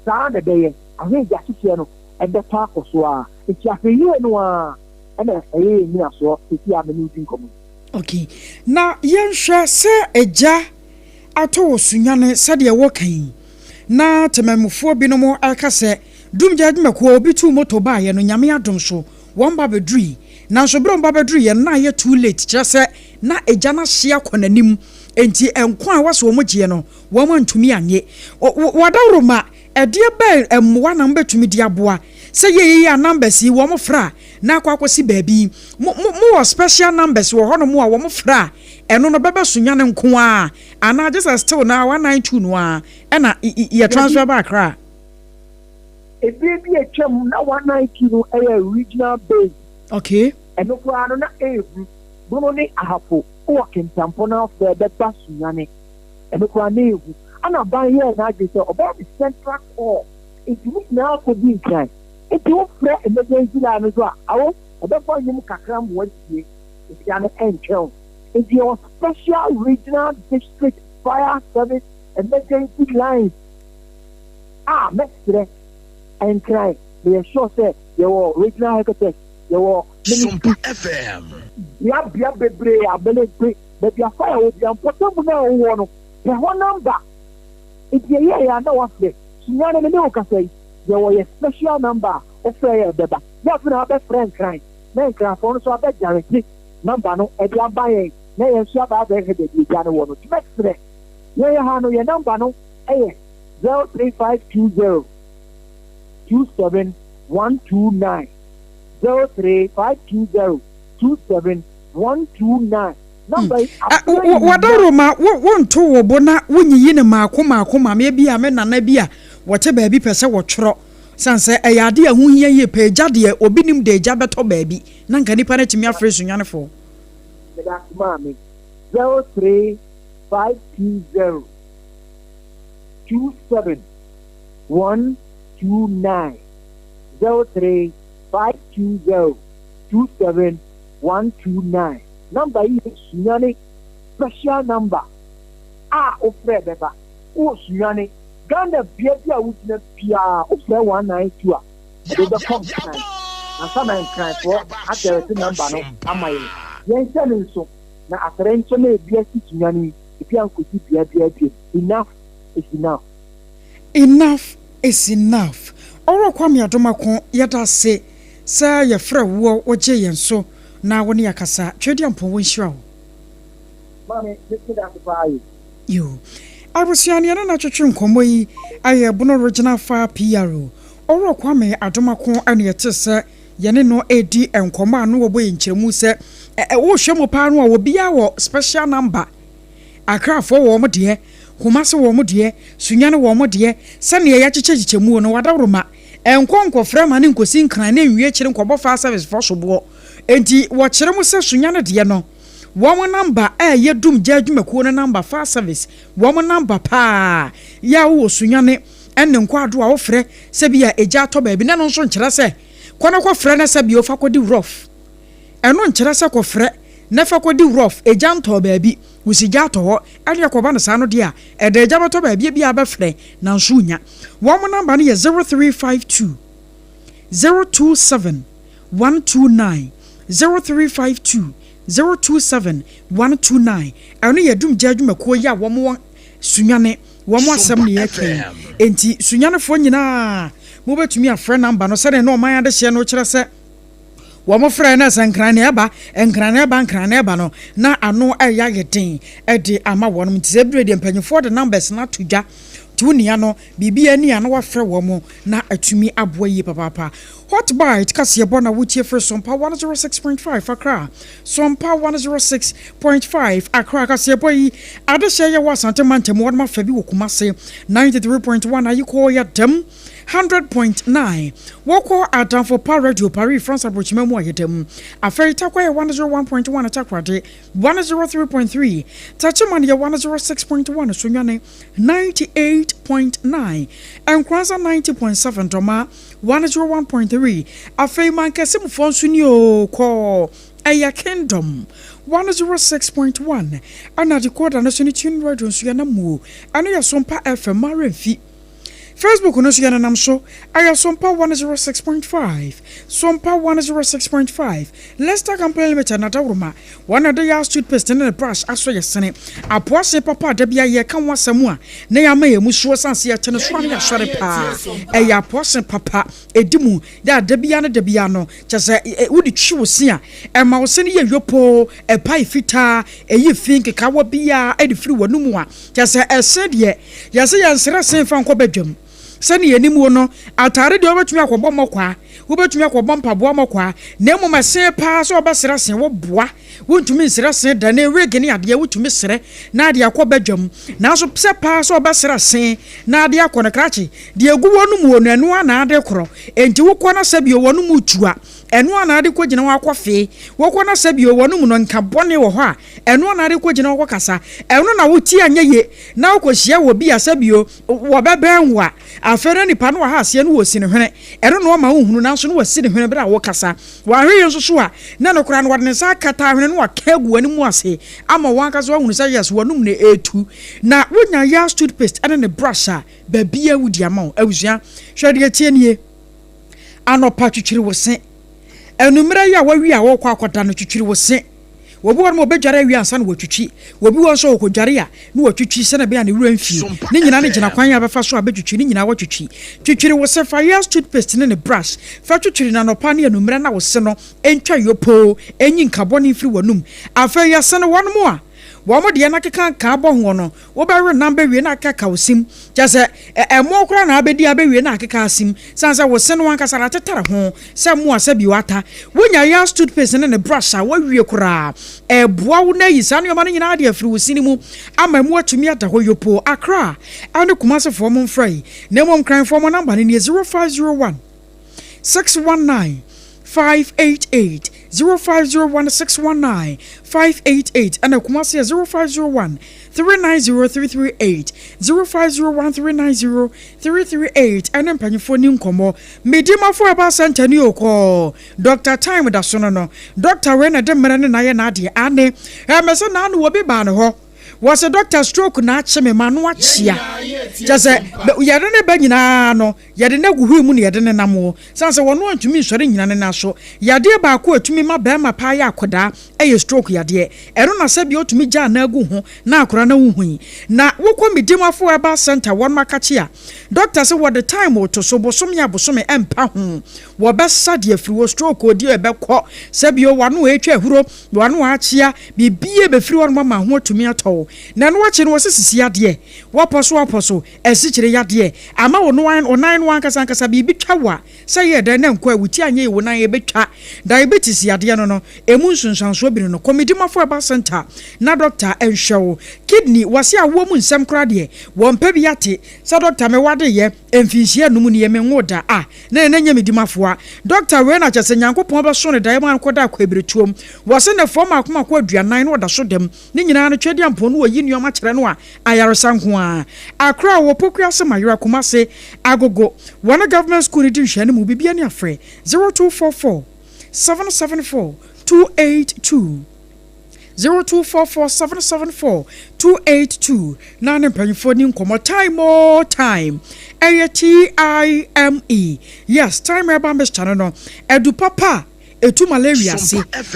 saa ara na ɛbɛyɛ. Ahwɛyie ahyehyɛ no, ɛbɛtɔ akɔ so ara. Enti ahwɛyie no ara na ɛyɛ yɛn nnyinasoɔ seesei a me ne wo di nkɔmmɔ yi. Okay, na yɛnhwɛ sɛ agya atɔ wɔ Sunyani sɛdeɛ wɔka yi, na temanmufoɔ binom reka sɛ Dumgya adwumakuo a obi tuu moto baeɛ no Nyame adom so wɔn ba bɛdurui, nanso berɛ a wɔn ba bɛduruiɛ no na ayɛ too late, kyerɛ sɛ na egya no ahye akɔ n'anim, enti nkwa a ɛwɔ sɛ wɔn gyeɛ no wɔn antumi annye. W'adaworoma, ɛdeɛ bɛn mmoa na mobɛtumi de aboa sɛ yei yi a numbers yi wɔn frɛ a na akɔ akɔsi baabi? Mo, mo, mowɔ special numbers wɔ hɔnom a wɔn frɛ a ɛno no bɛbɛ Sunyani nko ara anaa gye sɛ still na 192 no ara ɛna yɛ transfer Dabi. ba Accra? Ebere bi a atwam na 192 no yɛ regional base. Okay. Ɛno koraa no na ɛrehu. Bono ne Ahafo wɔ Kintampo na afei ɛbɛba Sunyani. Ɛno koraa na ɛrehu. Ɛna aban yɛɛ n'adwene sɛ ɔbɛyɛ ne central core nti ne nyinaa kɔdi Nkran. Nti wofrɛ emergency line no nso a, awo, ɛbɛfa nnwom kakra ma woatie. Ntia no ɛntwɛn wo. Nti yɛwɔ special regional district fire service emergency lines a mɛsrɛ Nkran, meyɛ sure sɛ yɛwɔ regional headquarters, yɛwɔ Sompa ministry, FM. bea bea bebree, Abelemkpe, baabi a fire wɔ bia, mpɔtamu no a wowɔ no, pɛ hɔ number. Nti yɛyɛɛ a na wafrɛ. Sunyani me ne wo kasa yi, yɛwɔ yɛ special number a wofrɛ yɛ ɛbɛba. Na afei na wabɛfrɛ Nkran, na Nkranfoɔ no nso abɛgyarete number no de aba yɛn. na yɛn nso aba abɛhwɛ baabi egya no wɔ no. Nti mɛsrɛ yɛn ha no, yɛn number no yɛ 03520 27129, 03520 27129. Number yi abere nyinaa. Wadawuroma, wonto wo bo na wonyiyi no mmaako mmaako ma me. Ebia me nana bi a wɔte baabi pɛ sɛ wɔtwerɛ. Sane sɛ ɛyɛ ade a ɛho hia yie paa, egya deɛ, obi nim da egya bɛtɔ baabi na nka nipa no atumi afrɛ Sunyanifoɔ. Meda ase maame. 03520 27129, 03520 27129. Number yi yɛ Sunyani special number a wofrɛ bɛba. Wowɔ Sunyani, Ghana bea bi a wogyina biara wofrɛ 192 a, ɛde wobɛkɔ Nkran. Ansa na Nkranfoɔ adɛrɛte number no ama yɛn. Yɛnhyɛ no nso na asɛrɛnkyɛm a ebi asi Sunyani yi, ebi ankɔsi bea biara biom. Enough is enough. Enough is enough. Ɔwura Kwame Adomako, yɛda ase sɛ yɛfrɛ woɔ wogyee yɛn so na wo ne yɛakasa. Tweaduampɔn wɔnhyira wo. Maame, me meda ase paa ye. Yoo. Abusua nea yɛne no atwetwe nkɔmmɔ yi yɛ Bono Regional Fire PRO, Owura Kwame Adomako na yɛte sɛ yɛne no redi nkɔmmɔ a na wɔbɔ yɛn nkyerɛmu sɛ wohwɛ mu paa no a obiara wɔ special number. Accrafoɔ wɔ wɔn deɛ, Kumasi wɔ wɔn deɛ, Sunyani wɔ wɔn deɛ, sɛdeɛ yɛakyekyɛkyekyɛ muo no wadaworoma nkɔ nkɔfrɛ ma no nkɔsi Nkran na nwie akyire nkɔbɔ fire service foɔ soboɔ. Enti wɔkyerɛ mu sɛ Sunyani deɛ no wɔn number a ɛyɛ dum gya adwumakuo no number, fire service wɔn number paa yɛ a wowɔ Sunyani ne Nkwado a wofrɛ sɛ bi a egya atɔ baabi na ɛno nso nkyerɛ sɛ kɔ na kɔfrɛ na sɛ bio fa kɔdi rough. Ɛno nkyerɛ sɛ kɔfrɛ na fa kɔdi rough, egya ntɔɔ baabi, wo si gya atɔ hɔ, ɛneɛ kɔba no saa no deɛ a, ɛda egya bɛtɔ baabi ebia bɛfrɛ nanso wonnya. Wɔn number no yɛ 0352 027 129, 0352 027 129. Ɛno yɛ Dumgya adwumakuo yi a wɔn wɔ Sunyani, wɔn asɛm Sompa na yɛreka yi. FM. Enti Sunyanifoɔ nyinaa mobɛtumi afrɛ number no sɛdeɛ na ɔman adehyeɛ no kyerɛ sɛ wɔfrɛɛ no sɛ nkran na ɛba, nkran na ɛba, nkran na ɛba no, na ano ɛyɛ ayɛ den de ama wɔn. Nti sɛ ebire deɛ mpanyinfoɔ de numbers no ato dwa, nti wo nua no biribi ani a na wafrɛ wɔn na atumi aboa yie papaapa. Hot Bite kaseɛbɔ na wotie firi Sompa 106.5 Accra. Sompa 106.5 Accra kaseɛbɔ yi adehyɛ yɛ wɔ Asante mantam, wɔn afa bi wɔ Kumase 93.1, Ayikɔ yɛ dɛm 100.9, wɔkɔ Adamfo Pa Radio Paris France aburokyima mu a yɛda mu. Afei Takwa yɛ 101.1, Takoradi 103.3, Techiman yɛ 106.1, Sunyani 98.9, Nkoranza 90.7, Dɔma 101.3. Afei Mankɛsemufoɔ nso ni o, kɔ ɛyɛ Kingdom 106.1, ɛna decoder no so ne Tune Radio nso yɛnam mu o, ɛno yɛ Sompa FM Maremfi. Facebook no nso yɛnenam so, ɛyɛ Sompa 106.5, Sompa 106.5. Leicester Company Limited na dawuroma wɔn na ɛde yɛ toothpaste ne ne brush asɔ yɛ sene apoa se papa a da bi a yɛka ho asɛm a na yɛama yɛn mu soɔ san se yɛte ne so a ne yɛasɔre paa. Ɛyɛ apoa se papa ɛdi mu yɛ a da bia ne da bia no kyɛ sɛ wode twi wo se a ɛma wo se no yɛ yopoo, ɛpae fitaa, ɛyi fi nkekawa biara ɛde firi w'anomu a kyɛ sɛ ɛse deɛ yɛsɛ yɛnsrɛ se mfa nkɔ badwam sɛne yɛnim wo no. Atare deɛ wobɛtumi akɔbɔ mmɔkwaa, wobɛtumi akɔbɔ mpaboa mmɔkwaa, na mmom ɛse paa sɛ wobɛsrɛ se woboa wontumi nsrɛ se da ne wig ne adeɛ wotumi srɛ na ade akɔ badwam, nanso sɛ paa sɛ wobɛsrɛ se na ade akɔ no krakye deɛ egu wɔ no mu wɔ no ɛno a na ade korɔ. Enti wokɔ na sɛ bio wɔ no mu tu a ɛno a na ade kɔgyina hɔ akɔ fee. Wokɔ na sɛ bio wɔ no mu no nka bɔne wɔ hɔ a ɛno a na ade kɔgyina hɔ kɔkasa. Ɛno na wotie anyɛ ye na wokɔhyia wɔ bi a sɛ bio wɔbɛbɛn wo a afei na nipa no wɔ ha aseɛ no wɔsi ne hwene. Ɛno na ɔma wohunu nanso no wasi ne hwene berɛ a wokasa. Wɔahwɛ yɛ nso so a na no koraa no wɔde ne nsa akata ahwene no waka agu w'anim ase ama wɔn ankasa wɔahunu sɛ yes, w'anum na ɛretu. Na wonya Yas toothpaste ɛne ne brush a baabi a wodi ama wo. Abusua, hwɛ deɛ tie nie. Anɔpa twitwiri wo se, anummerɛ yi a wawie a wɔrekɔ akɔda no twitwiri wo se. Obi wɔ hɔ nom a ɔbɛdware awie ansa na watwitwi. Obi wɔ hɔ nso a ɔkɔdware a na watwitwi sɛdeɛ ɛbɛyɛ a ne werɛ mfie. Ne nyinaa no gyina kwan a bɛfa so a bɛtwitwi ne nyinaa watwitwi. Twitwiri wo se, fa Yaz toothpaste ne ne brush fa twitwiri no anɔpa ne anummerɛ na wo se no ntwa yopoo, ɛnyi nka bɔne mfiri w'anum. Afei yɛse no wɔnom a wɔn deɛ no akeka nkaa bɔ hoɔ no, Wobɛwe nam bɛwie na akeka wo sim. Kyerɛ sɛ, ɛmo koraa na abɛdi abɛwie na akeka asim. Sane sɛ wo se no ankasa no atetare ho sɛ mmoa sɛ bio ata. Wonya Yaz toothpaste ne ne brush a, woawie koraa. Ɛboa wo na ayi saa nneɛma no nyinaa de afiri wo sini mu ama emu atumi ada hɔ yopoo. Accra ne Kumasefoɔ momfrɛ yi, na mmom Nkranfoɔ mo number no nie, 0501 619 588, 0501 619 588, ɛna Kumasi yɛ 0501 390 338, 0501 390 338, ɛne mpanyinfoɔ ni nkɔmmɔ. Medimafo Herbal Center ni okɔɔ Doctor Time da so no no. Doctor wei na ɛde mmerɛ ne na yɛ n'adeɛ. Ane, ɛmɛ sɛ naano obi baa ne hɔ. Wɔse doctor stroke na akye me m'ano akyea. Kyɛ sɛ yɛde ne ba nyinaa no yɛde no agu wheel mu na yɛde no nam o. Sane sɛ wɔno antumi nsɔre nnyina ne nan so. Yadeɛ baako a ɛtumi ma barima paa yɛ akɔdaa yɛ stroke yadeɛ. Ɛno na sɛdeɛ ɔtumi gya anaa gu ho na akora no wohui. Na wokɔ Medimafo Herbal Centre wɔnom akakye a doctor se wɔde time to so bosome a bosome ɛmpa ho wɔbɛsa deɛ afiri hɔ stroke odi ɛbɛkɔ sɛbio wano ɛtwa ahuro W'ano akyea, biribiara bɛfiri hɔnom ama ho atumi atɔ wo. Na ɛno akyi no, wɔse sisi yadeɛ, woapɔ so apɔ so, asikyire yadeɛ, ama wo no wo nan no ankasa ankasa biribi twa wo a, sɛ ɛyɛɛ dɛn na ɛnkɔ a, wo ti anyɛ yie wo nan ɛbɛtwa. Diabetes yadeɛ no no, ɛmu nsunsuansoɔ bi no no, kɔ Medimafo Herbal Centre na dɔkta nhwɛ wo. Kidney, wɔse awoɔ mu nsɛm koraa deɛ, wɔmpɛ bi ate. Sɛ dɔkta mewɔ adeyɛ, mfinhyia num nie, menwoo da a, Na ɛnɛ nyɛ me dimafoa. Dɔkta wei na kyɛsɛ Nyankopɔn bɛso no daeɛ mu ankɔda akwabiretuom. Wɔse nnɛfoɔ mmaako mmaako 40 na ɔda so dam. Ne nyinaa no Twedeampɔn no wɔyi nnoɔma kyerɛ no a ayaresa nko ara. Accra wɔ Pokuase Mayera Kumase Agogo wɔne Government school no di nhwɛanimu biribi ani afrɛ 0244 774 282. 0244 774 282 na ne mpanyinfoɔ ni nkɔmmɔ. Time oo time, ɛyɛ TIME, yes, time herbal mixture no no adu papa a ɛtu malaria ase,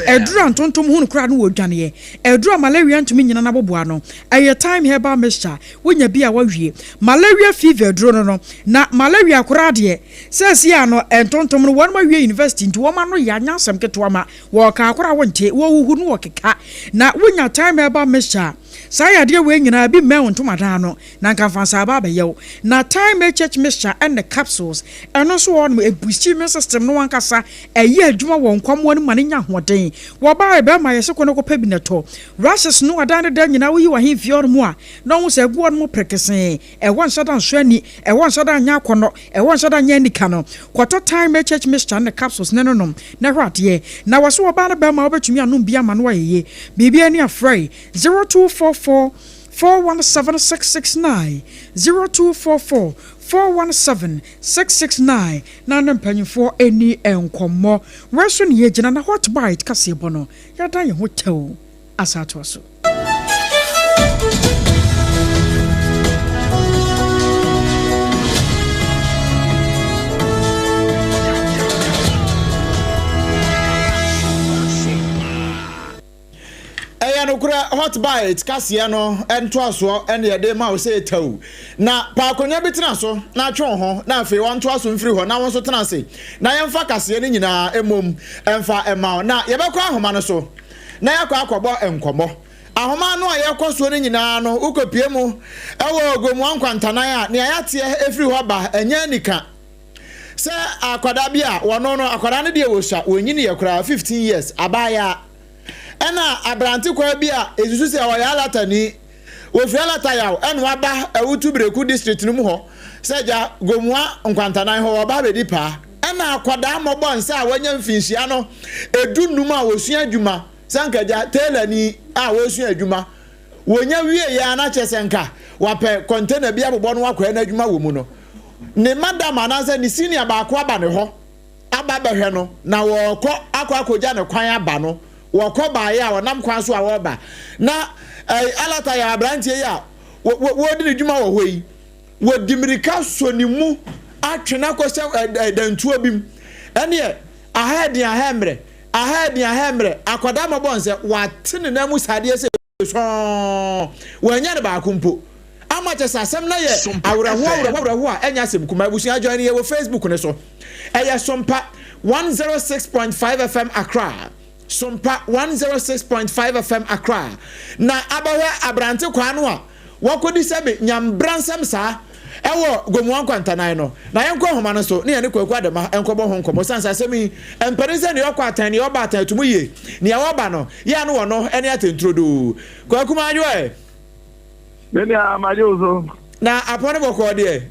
aduru a ntontom ho no koraa no wɔ dwaneɛ, aduru a malaria ntumi nyina n'aboboa no, ɛyɛ time herbal mixture, wonya bi a wawie malaria fever aduro no no, na malaria koraa deɛ sɛsi a no ntontom no wɔn awie university nti wɔn ano yɛ anya asɛm ketewa ma Wɔka koraa wonte, wɔhuhu no wɔkeka. Na wonya thyme herbal mixture a, saa yadeɛ wei nyinaa bi mmɛn wo ntomadan ano, na nka mfansaa aba abɛyɛ wo. Na thyme HH mixture ne capsules, ɛno nso wɔ hɔnom, ɛboosti immune system no ankasa, ɛyɛ adwuma wɔ nkwammoa no mu ma no nya ahoɔden. Wɔbaa bɛrima yɛse kɔ na kɔpɛ bi na tɔ. Rashes no adan ne dan nyinaa woyi wɔ ahemfie hɔnom a, na wohu sɛ ɛgu hɔnom prekesee. Ɛhɔ nhyɛ da nsɔ ani, ɛhɔ nhyɛ da nyɛ akɔnnɔ, ɛhɔ nhyɛ da nyɛ anika no. Kɔtɔ Thyme HH mixture ne capsules ne no nom na hwɛ adeɛ. Na wɔse ɔbaa ne barima wobɛtumi anom bi ama no ayɛ yie. Biribiara ni a frɛ 0244 417 669, 0244 417 669 na ne mpanyinfoɔ ɛni nkɔmmɔ. Wei so ne yɛgyina na Hot Bite kaseɛbɔ no yɛadan yɛn ho tɛw asan atoa so. Ɛyɛ nokorɛ, Hot Bite kaseɛ no ntoasoɔ na yɛde ma wo sɛ tɛw. Na pa akonnwa bi tena so na twe wo ho na afei wɔntoa so mfiri hɔ na wo nso tena ase na yɛmfa kaseɛ no nyinaa mmom mfa mma wo. Na yɛbɛkɔ ahoma no so. na yɛakɔ akɔbɔ nkɔmmɔ. Ahoma ano a yɛkɔ soɔ no nyinaa no, wokɔpue mu wɔ Gomoa Nkwantanan a, nea yɛateɛ firi hɔ ba, ɛnyɛ anika. Sɛ akwadaa bi a, wɔno no, akwadaa no deɛ wɔsua, wɔnyiniiɛ koraa, 15 years, abaayaa. Ɛna aberante kwaa bi a ɛsusu sɛ ɔyɛ alatani, wɔfiri Alata Yaw ɛna waba Awutu Bereku district no mu hɔ sɛ gya Gomoa Nkwantanan hɔ wɔba abɛdi paa. Ɛna akwadaa mmɔbɔ nsa a wanya mfinhyia no du-num a wɔsua adwuma sɛ anka gya tailorni a wɔresua adwuma wɔnya wieeɛ a na kyerɛ sɛ nka wapɛ container bi abobɔ no wakɔyɛ n'adwuma wɔ mu no, ne madam anaasɛ ne senior baako aba ne hɔ aba bɛhwɛ no na wɔrekɔ akɔ akɔgya ne kwan aba no wɔkɔ baeɛ a wɔnam kwan so a wɔreba na ɛɛ alata yɛ aberanteɛ yi a wɔredi ne dwuma wɔ hɔ yi wɔdi mmirika sɔ ne mu atwe no akɔhyɛ dantuo bi mu ɛneɛ aha ɛden aha mmerɛ. Aha ɛden aha ɛmmerɛ, akwadaa mmɔbɔ nsɛ, wate ne nan mu sadeɛ sɛ sɔɔ, wannya no baako mpo. Ama kyɛ sɛ asɛm no yɛ awerɛhoɔ awerɛhoɔ awerɛhoɔ a ɛnyɛ asɛm kumaa. Abusua join yɛ wɔ Facebook no so. Ɛyɛ Sompa 106.5 FM Accra. Sompa 106.5 FM Accra. Na abɛhwɛ aberante kwaa no a wakɔdi sɛbe nyambra nsɛm saa ɛwɔ Gomoa Nkwantanan no. Na yɛnkɔ nhoma no so ne yɛne Kwaku Adema nkɔbɔ ho nkɔmmɔ. Osiane sɛ asɛm yi mpanin sɛ nea ɔkɔ atɛn nea ɔba atɛn to mu yie. Nea wɔba no, yɛ a no wɔ no ne atɛnturodoo. Kwaku Madwo ɛ? Me nua, magye wo so. Na apɔ no bɔkɔɔ deɛ?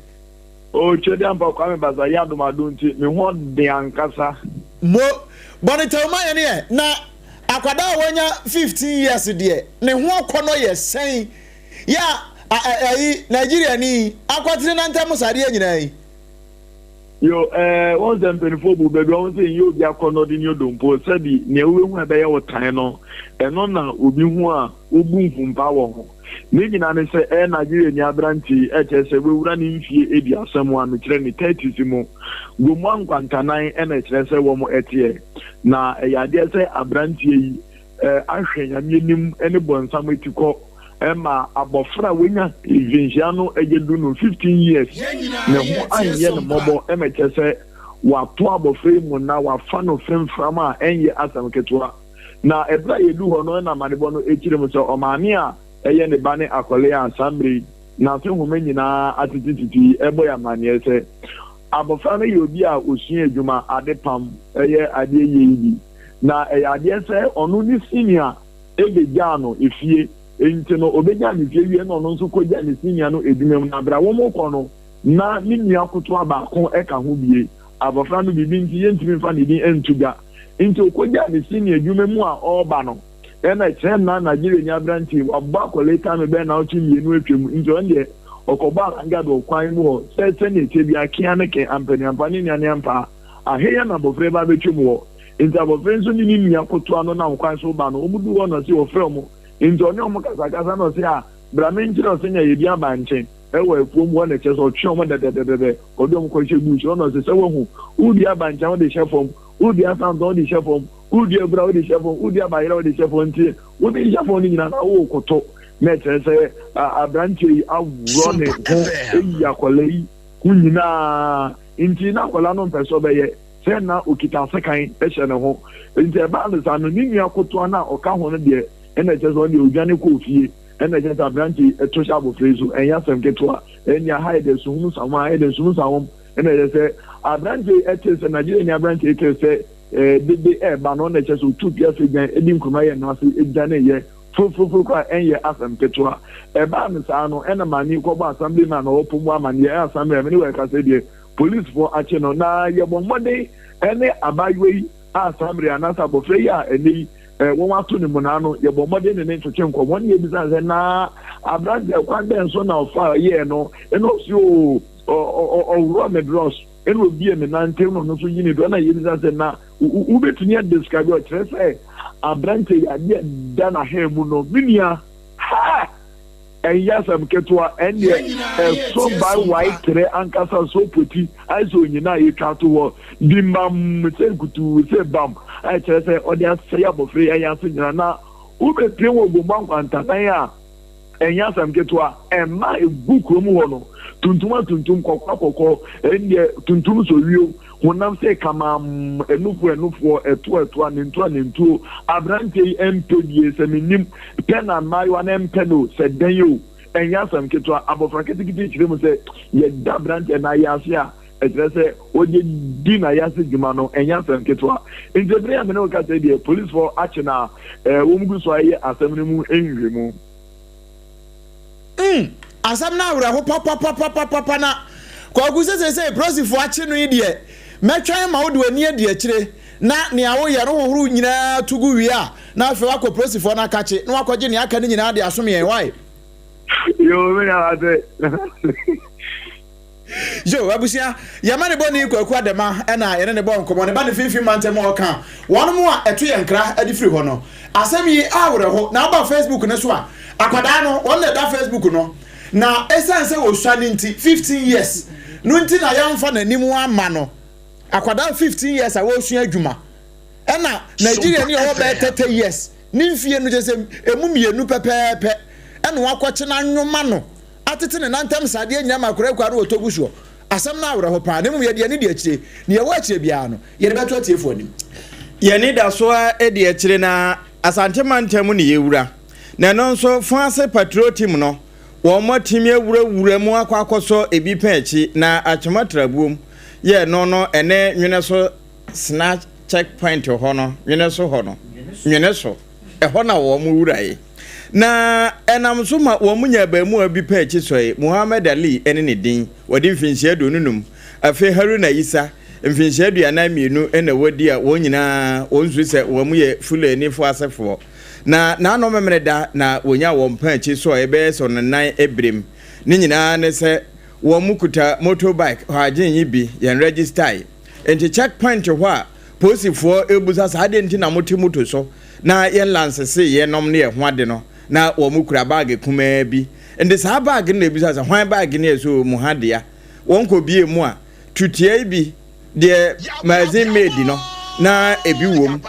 O Twedeampa Kwame Basa yɛ adom adom nti me ho ɔden ankasa. Mo, bɔ no tɛw ma yɛn ɛ. Na akwadaa a wanya 15 years deɛ, ne ho akɔnnɔ yɛ sɛn? Yɛ a, ayi, Nigeriani yi akɔtene nantam saa adeɛ nyinaa yi. Yo, eh, wɔn sɛ mpanimfoɔ bu baabi wɔn sɛ nyɛ obi akɔnnɔ de ne odompo, sɛbi nea wobɛhu a ɛbɛyɛ wo tan no, ɛno na obi hu a wobu nfumpa wɔ ho. Ne nyinaa ne sɛ ɛyɛ Nigeriani aberante yi, ɛkyerɛ sɛ wawura ne mfie aduasa mu a mekyerɛ ne thirties mu. Gomoa nkwantanan na ɛkyerɛ sɛ wɔn ɛteɛ. Na ɛyɛ adeɛ sɛ aberanteɛ yi ahwɛ Nyame anim ne bɔnsam atikɔ ma abɔfra a wanya mfinhyia no ɛyɛ du no, 15 years, ne ho anyɛ no mmɔbɔ ma ɛkyerɛ sɛ wato abɔfra yi mu na wafa no fremfram a ɛnyɛ asɛm ketewa. Na ɛberɛ a yɛdu hɔ no na amanebɔ no kyerɛ mu sɛ ɔmaame a ɛyɛ ne ba ne akɔlee a saa mmerɛ yi n'ase nhoma nyinaa atetetete yi ɛbɔ yɛn amanneɛ sɛ abɔfra no yɛ obi a ɔsua adwuma, adepam, ɛyɛ adeɛ yie yi bi. Na ɛyɛ adeɛ sɛ ɔno ne senior bɛgyaa no efie, nti no ɔbɛgyaa no fie wie na ɔno nso kɔgyaa ne senior no adwuma mu. Na berɛ a wɔrekɔ no na ne nua kotoa baako ka ho bie. Abɔfra no biribi nti yɛntumi mfa ne din nto dwa. Nti ɔkɔgyaa ne senior adwuma mu a ɔreba no, ɛna kyerɛ na Nigeriani aberanteɛ yi wabɔ akwadaa yi time bɛyɛ nnawɔtwe mmienu atwam, nti ɔno deɛ ɔkɔbɔ alangad wɔ kwan mu hɔ sɛ sɛdeɛ ɛteɛ biara kea ne ke, ampaniampa ne nuaneampa. Ahe na abɔfra yi ba abɛtwam wɔ? Nti abɔfra yi nso ne ne nua kotoa no nam kwan so reba no, wɔduu hɔ na ɔse ɔfrɛ wɔn. Nti ɔne wɔn kasakasa na ɔse, Ah, bra menkyerɛ wo sɛnea yɛdi abankye wɔ afuom hɔ na kyerɛ sɛ ɔtwe wɔn dɛdɛdɛdɛdɛ, ɔde wɔn kɔhyɛ bush hɔ na ɔse, sɛ woahu, wodua abankye a wode hyɛ fam, wodua santo a wode hyɛ fam, wodua abura a wode hyɛ fam, wodua bayerɛ a wode hyɛ fam, nti wode hyɛ fam no nyinaa na worekoto. Na ɛkyerɛ sɛ aberanteɛ yi aworɔ ne ho ayi akwadaa yi ho nyinaa. Nti na akwadaa no mpɛ sɛ ɔbɛyɛ sɛ na ɔkita sekan hyɛ ne ho. Nti ɛbaa no saa no, ne nua kotoa no a ɔka ho no deɛ, ɛna ɛkyerɛ sɛ ɔno deɛ ɔdwane kɔɔ fie. Ɛna ɛkyerɛ sɛ aberante yi to hyɛ abɔfra yi so. Ɛnyɛ asɛm ketewa. Ɛnni aha yɛ dɛ suhum nsawom, aha yɛ dɛ suhum nsawom. Ɛna ɛkyerɛ sɛ aberante yi tee sɛ, Nigeriani aberante yi tee sɛ dede reba no, ɛna ɛkyerɛ sɛ ɔtuu pia firi dwan de nkruma yɛɛ n'ase dwaneeɛ foroforo koraa a ɛnyɛ asɛm ketewa. Ɛbaa no saa no, ɛna maame yi kɔbɔɔ assemblyman a ɔwɔ Pombo amanneɛ, ɛyɛ assembly a me ne wo rekasa yi deɛ, polisfoɔ akye no. Na yɛbɔ mmɔden ne abaayewa yi a saa mmerɛ yi anaasɛ abɔfra yi a ɛnnɛ yi wɔato no mmonnaa no, yɛbɔ mmɔden ne no ntwetwe nkɔmmɔ na yɛbisa no sɛ, na aberanteɛ, kwan bɛn so na ɔfa yɛɛ no? Ɛna ɔse, oo, ɔworɔ me drɔs, ɛna ɔbie me nan ntam na ɔno nso yi ne drɔs. Ɛna yɛbisa sɛ, na wobɛtumi adescribe ɔkyerɛ sɛ aberanteɛ yi adeɛ da n'aha mu no, me nua, ha! Ɛnyɛ asɛm ketewa, ɛndeɛ ɛso by wae trɛ ankasa so poti ayɛ sɛ onyina a yɛtwa ato hɔ di mam sɛ nkutuu sɛ bam a ɛkyerɛ sɛ ɔde asɛe abɔfra yi ayɛ ase nyina na wobɛpie wɔ Gomoa nkwantanan a ɛnyɛ asɛm ketewa, ɛma ɛgu kurom hɔ no tuntum atuntum, kɔkɔɔ akɔkɔɔ, ɛndeɛ tuntum sɔ wio, honam sɛ kamamm, ɛnufoɔ ɛnufoɔ, ɛtoɔ ɛtoɔ, anentuo anentuo, aberanteɛ yi ɛmpɛ bie, sɛ mennim, pɛ na mmaayewa no ɛmpɛ no o, sɛ dɛn o, ɛnyɛ asɛm ketewa, abɔfra ketekete kyerɛ mu sɛ yɛda aberanteɛ no ayɛ ase a, ɛkyerɛ sɛ ɔde di n'ayɛ ase dwuma no, ɛnyɛ asɛm ketewa. Nti bere a me ne wo kasa yi deɛ, polisfoɔ akye no a, wɔn gu so ayɛ asɛm no mu nhwehwɛmu. Mm, asɛm no awerɛho papapapapapa na Kwaku sɛ seesei polisifo akye no yi deɛ, mɛtwɛn ma wode w'ani adi akyire na nea woyɛ no hohoro nyinaa to gu wie a, na afei woakɔ polisifoɔ no akakye na woakɔgye nea aka no nyinaa de asom yɛn, wai? Yoo, me nua wate. Yo, abusua, yɛma ne bɔne Kwaku Adema na yɛne ne bɔ nkɔmmɔ. Ne ba ne finfin mantam a ɔka wɔn a ɛto yɛn nkra de firi hɔ no. Asɛm yi awerɛho. Na aba Facebook no so a, akwadaa no, wɔn na ɛda Facebook no. Na ɛsiane sɛ wɔsua no nti, 15 years no nti na yɛamfa n'anim amma no. Akwadaa 15 years a wɔresua adwuma. Ɛna Nigeria ni a ɔwɔ bɛyɛ 30 years ne mfie no kyerɛ sɛ ɛmu mmienu pɛpɛɛpɛ ɛna wakɔkye no anwoma no atete ne nantam saa adeɛ nyinaa ma akwadaa kura no wɔtɔ gu soɔ. Asɛm no awerɛho paa na mmom yɛde yɛn ani di akyire. Nea ɛwɔ akyire biara no yɛde bɛto atiefoɔ anim. Yɛn ani da so ara di akyire na Asante mantam mu ne yɛwura. Na ɛno nso Foase patrol team no wɔatumi awurawura mu akɔ akɔsɔ ebi pɛn akyi na Akyem Atrabuom yɛ ɛno no ɛne Nwene so Snatch check point hɔ no, Nwene so hɔ no, Nwene so, ɛhɔ na wɔn wurae. Na ɛnam so ma wɔn nyaa abaamua bi pɛn akyi sɔe, Muhammad Ali ne ne din, wadi mfinhyia 25. Afei Haruna Isa, mfinhyia 42 na wadi a wɔn nyinaa wɔn su sɛ wɔn yɛ Fulanifo asefoɔ. Na n'ano Memeneda na wɔnyaa wɔn pɛn akyi sɔe bɛyɛ sɛ ɔnannan berem. Ne nyinaa ne sɛ wɔn kuta motorbike hɔ agyen yi bi, yɛn registae. Enti check point hɔ a polisifoɔ rebusa sɛ adeɛ nti na mote moto so na yɛn lansese yɛn nom ne yɛn ho ade no na wɔn kura baage kumaa bi. Nti saa baage no na ebisa sɛ hwan baage ne ɛsɛ mu ha dea. Wɔn kɔ bie mu a tutia yi bi deɛ magazine made no na ebi wom.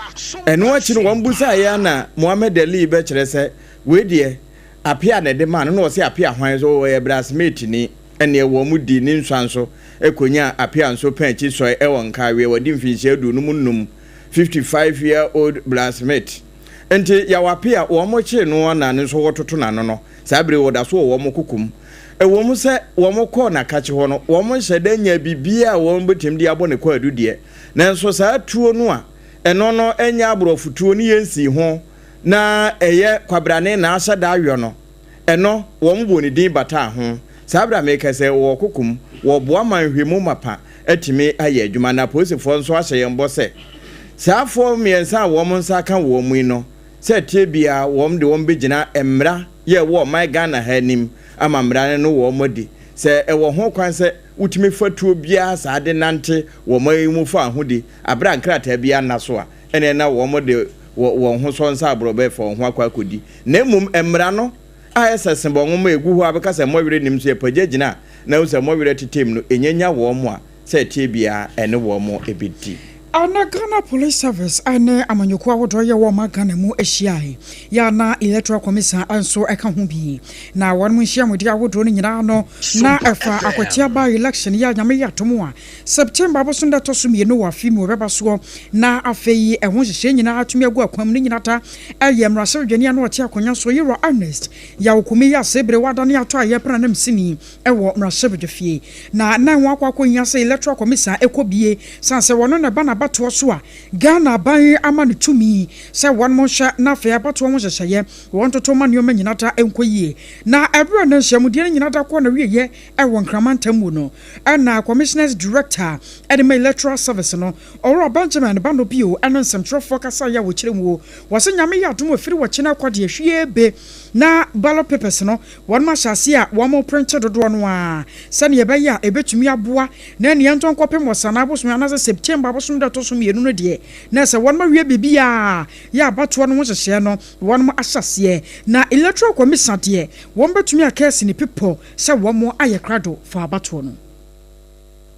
Ɛno akyi no wɔn busa yɛ na Mohammed Ali bɛkyerɛ sɛ wei deɛ Apea na ɛde maa no na ɔse Apea hwan so ɔyɛ brasmate ni. Ɛnneɛ wɔn dii ne nsua nso kɔnyaa Apea nso pɛn akyi sɔe wɔ Nkaweɛ wadi mfinhyia 55, 55 year old blacksmith. Nti Yaw Apea wɔn kyee no na ne nso wɔtoto n'ano no, saa bere yi ɔda so wɔ wɔn koko mu. Ɛwɔ mu sɛ wɔn kɔɔ n'akakye hɔ no, wɔn nhyɛ da nyaa biribiara a wɔn bɛtumi de abɔ ne kwaadu deɛ, nanso saa tuo no a ɛno no nyɛ aborɔfo tuo ne yɛnsii ho na ɛyɛ kwabrane na ahyɛ da ayɔ no, Ɛno, wɔbɔɔ ne din bataa ho. Saa bere a merekasa yi, ɔwɔ ɔkoko mu. Wɔreboa ma nhwehwɛmu mapa atumi ayɛ adwuma, na apolisifoɔ nso ahyɛ yɛn bɔ sɛ, saa afoɔ mmiɛnsa a wɔn nsa aka wɔn yi no, sɛ ɛteɛ biara wɔn de wɔn bɛgyina mmara yɛ ɛwɔ ɔman Ghana ha anim ama mmara no ne wɔn adi. Sɛ ɛwɔ ho kwan sɛ wotumi fa tuo biara saa de nante wɔ ɔman yi mu fa ahodi bere a nkrataa biara nna so a, ɛnneɛ na wɔn de wɔn ho sɔ nsa aborɔbɛ fa wɔn ho akɔ akɔdi. Na mmom mmara no a ɛsɛ sebɔ nwoma a ɛgu hɔ a bɛka sɛ mmɔwerɛ nnim so yɛpagya gyina a na ahu sɛ mmɔwerɛ tetem no ɛnya nya wɔn a sɛ ɛteɛ biara ɛne wɔn bɛdi. Ɛna Ghana Police Service ne amanyɔkuo ahodoɔ yɛ wɔn ma Ghana mu hyiae yɛ a na Electoral Commission nso ka ho bi. Na wɔn nhyiamudie ahodoɔ no nyinaa no na ɛfa Akwatia by-election yi a Nyame yɛ atom a September bosom da ɛtɔ so mmienu wɔ afe mu ɛbɛba soɔ na afei ɛho nhyehyɛe nyinaa atumi agu akwan mu. Ne nyinaa ta ɛyɛ mmarahyɛbadwani a na ɔte akonnwa so Yewura Ernest Yaw Kumi Yase bere wadane atɔ a yɛpra nam sini wɔ mmarahyɛbadwafie na na ɛho akɔ akɔhia sɛ Electoral Commission ɛkɔ bie sane sɛ wɔno na ɛba n'abatoɔ so a Ghana aban ama no tumi sɛ wɔnom nhwɛ na afei abatoɔ ho nhyehyɛeɛ wɔn toto ma nneɛma nyinaa ta nkɔ yie. Na ɛberɛ a na nhyiamudie no nyinaa da kɔ n'awieɛ wɔ Nkraman ntam mu no, Ɛna Commissioners Director de ma Electoral Service no, Owura Benjamin Bano bio ne nsɛmtwerɛfoɔ kasaeɛ a wɔkyerɛ mu o, wɔse Nyame yɛ adom a ɛfiri ɔkyena kɔ deɛ hwie be na ballot papers no wɔnom ahyɛ aseɛ a wɔn printe dodoɔ no ara sɛdeɛ ɛbɛyɛ a ɛbɛtumi aboa na nea ɛntɔ nkɔpem Ɔsanaa bosome anaasɛ September bosome da ɛtɔ so mmienu no deɛ na ɛsɛ wɔnom awie biribiara yɛ abatoɔ no ho nhyehyɛɛ no wɔnom ahyɛ aseɛ na Electoral Commission deɛ wɔn bɛtumi aka asi ne pepɔ sɛ wɔn ayɛ krado for abatoɔ no.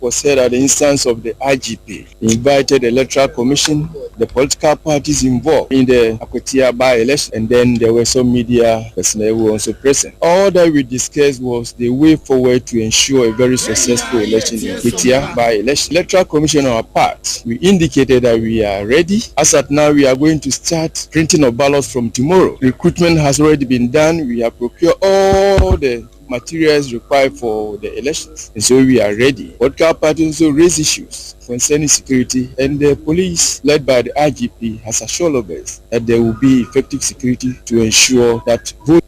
Was said at the instance of the IGP, he invited the Electoral Commission, the political parties involved in the Akwatia by-election, and then there were some media personnel who were also present. All that we discussed was the way forward to ensure a very successful election in Akwatia by-election. Electoral Commission on our part, we indicated that we are ready. As at now, we are going to start printing of ballots from tomorrow. Recruitment has already been done. We have procured all the materials required for the elections. And so we are ready. Political parties also raise issues concerning security, and the police, led by the IGP, has assured us that there will be effective security to ensure that vote.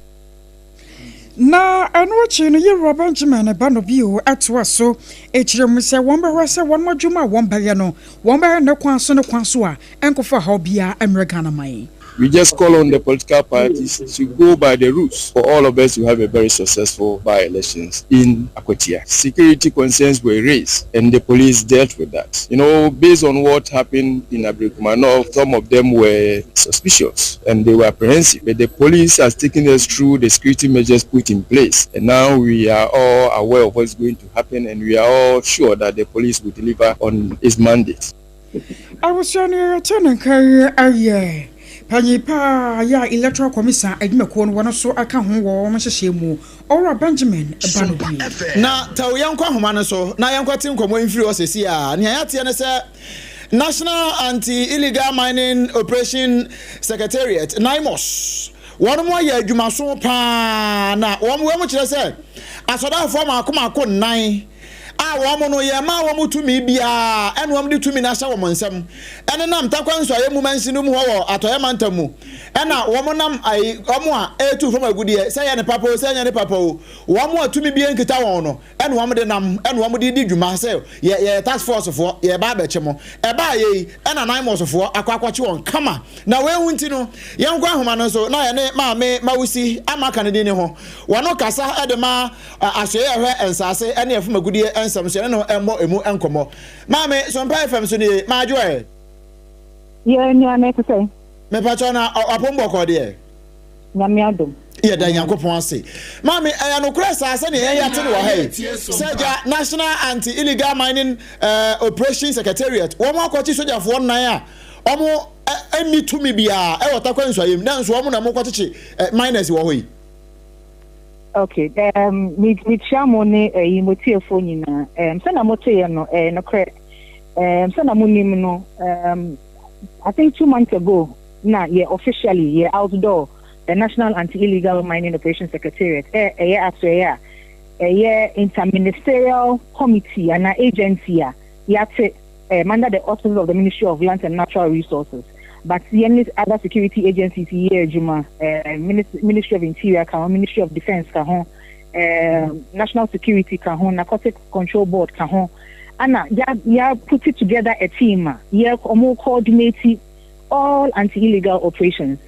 Na ɛno akyi no, Yewura Benjamin ba no bio toa so kyerɛ mu sɛ wɔbɛhwɛ sɛ wɔn adwuma a wɔbɛyɛ no, wɔbɛyɛ no ne kwan so ne kwan so a ɛnkɔfa haw biara mmrɛ Ghana man. We just call on the political parties to go by the rules for all of us to have a very successful by-elections in Akwatia. Security concerns were raised and the police dealt with that. You know, based on what happened in Ablekuma North, some of them were suspicious and they were apprehensive. But the police has taken us through the security measures put in place and now we are all aware of what's going to happen and we are all sure that the police will deliver on its mandate. Abusua no yɛte ne nka yi yɛ panyin paa yɛ a Electoral Commission adwumakuo no wɔn nso ka ho wɔ wɔn nhyehyɛɛ mu, Owura Benjamin Banobie. Na tɛw yɛnkɔ ahoma no so na yɛnkɔte nkɔmmɔ yi mfiri hɔ seesei ara. Nea yɛateɛ ne sɛ National Anti-Illegal Mining Operation Secretariat, NAIMOS, wɔnom ayɛ adwumaso paa na wɔn wɔn kyerɛ sɛ asɔdaafoɔ mmaako mmaako nnan a wɔn no yɛmmaa wɔn tumi biara ɛna wɔn de tumi no ahyɛ wɔn nsam ɛnenam Tarkwa Nsuaeɛ mu mansin no mu hɔ wɔ Atɔeɛ mantam mu ɛna wɔn nam ayi wɔn a ɛretu fam agudeɛ sɛ ɛyɛ ne papa o sɛ ɛnyɛ ne papa o wɔn a tumi biara nkita wɔn no ɛna wɔn de nam ɛna wɔn de di dwuma sɛ yɛ yɛyɛ task force foɔ yɛreba abɛkye mo ɛbaa yɛ yi ɛna Naimos foɔ akɔ akɔkye wɔn kama na wei ho nti no yɛnkɔ ahoma no so na yɛne maame Mawusi ama aka ne din ne ho wɔn kasa ɛde ma Asoɛeɛ a ɛhwɛ nsaase ne ɛfam agudeɛ nsɛm so, yɛne no mmɔ ɛmu nkɔmmɔ. Maame, Sompa FM so nie, Madwo ɛ? Yɛ nua no ɛte sɛn? Mepakyɛw na wapom bɔkɔɔ deɛ? Nyame adom. Yɛda Nyankopɔn ase. Maame, ɛyɛ nokorɛ saa sɛdeɛ yɛn yɛate no wɔ ha yi, sɛ gya National Anti-Illegal Mining Operation Secretariat, wɔn akɔkye sogyafoɔ nnan a wɔn nni tumi biara ɛwɔ Tarkwa Nsuaem, nanso wɔn na wɔkɔkyekye miners wɔ hɔ yi. Ok, um, me, mekyia mo ne ɛyi mo tiefoɔ nyinaa. Um, sɛnea moteeɛ no, ɛyɛ nokorɛ. Um, sɛnea monim no, um, I think 2 months ago, na yɛ officially yɛ outdoor the National Anti-Illegal Mining Operations Secretariat, ɛ ɛyɛ asoɛeɛ a ɛyɛ interministerial committee anaa agency a yɛate under the auspices of the Ministry of Lands and Natural Resources, but yɛne other security agencies yɛ adwuma, Ministry of Interior ka ho, Ministry of Defence ka ho, National Security ka ho, Narcotics Control Board ka ho, ana yɛ yɛ put it together a team a yɛ ɔmo coordinate all anti-illegal operations.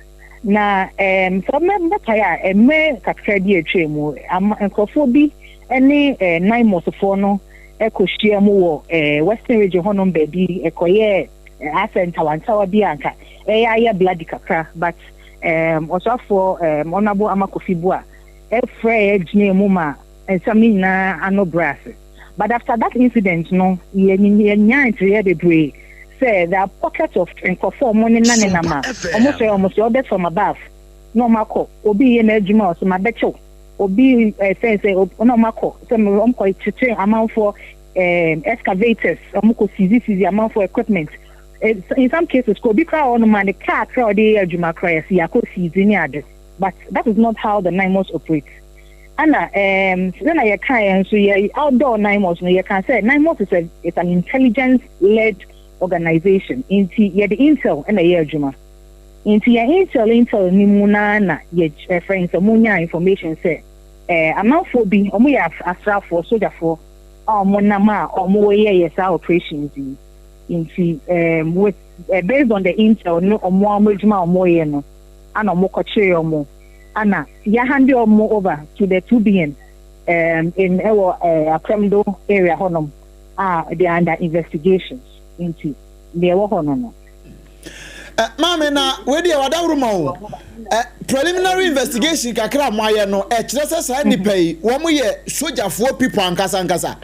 Na sɛ mɛkae a, mmerɛ kakra bi a atwa mu, ama nkurɔfoɔ bi ne NAIMOSfoɔ no kɔhyia mu wɔ Western Region hɔnom baabi, ɛkɔyɛɛ asɛ ntawantawa bi a anka ɛyɛ ayɛ bloody kakra, but ɔsoafoɔ Honourable Armah Kofi Buah frɛɛ gyinaa mu ma nsɛm no nyinaa ano brɛɛ ase. But after that incident no, yɛnyaa ntereɛ bebree sɛ there are pockets of nkurɔfoɔ a wɔn nenam nenam a wɔn sɔre a wɔn sɛ orders from above na wɔn akɔ, obi yɛ n'adwuma a ɔsɛ mabɛkyew obi, ɛfɛn sɛ na wɔn akɔ sɛ wɔn kɔ kyekyere amanfoɔ excavators, wɔn kɔ seize seize amanfoɔ equipment. In some cases kɔ obi koraa wɔ hɔnom a ne car koraa a ɔde yɛ adwuma koraa yɛsi yɛakɔ seize ne ade, but that is not how the NAIMOS operates. Ɛna sɛnea yɛka yɛn nso yɛ outdoor NAIMOS no, yɛka sɛ NAIMOS is an intelligence led organization, nti yɛde intel ɛna ɛyɛ adwuma. Nti yɛn intel ni mu naa na yɛ ɛfrɛ sɛ mo nya information sɛ amanfoɔ bi ɔmo yɛ asraafoɔ, sogyafoɔ a ɔmo nam a ɔmo yɛ yɛ saa operations yi. Nti with based on the intel no, ɔmo a ɔmo adwuma a ɔmo yɛ no ana ɔmo kɔkyerɛ ɔmo ana yɛahand ɔmo over to the 2BN in ɛwɔ Apremdo area hɔnom a they are under investigations. Nti deɛ ɛwɔ hɔ no. Maame, na wei deɛ wadaworo ma o, preliminary investigation kakra a mo ayɛ no ɛkyerɛ sɛ saa nipa yi wɔn yɛ sogyafoɔ people ankasa ankasa?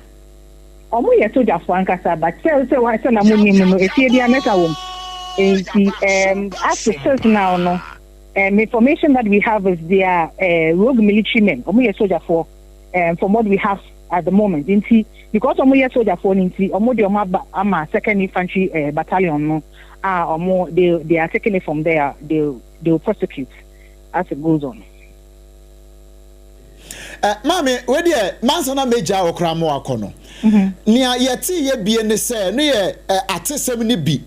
Ɔmo yɛ sogyafoɔ ankasa, but sɛ na mo nim no, efie bi amɛka wɔm. Nti as it is now no, information that we have is they are rogue military men. Ɔmo yɛ sogyafoɔ from what we have at the moment. Nti because ɔmo yɛ sogyafoɔ no nti, ɔmo de ɔmo aba ama Second Infantry Battalion no a ɔmo they are taking it from there. They will prosecute as it goes on. Maame, wei deɛ mansa na megya wo koraa ma wakɔ no. Nea yɛte yɛ bie ne sɛ no yɛ atesɛm no bi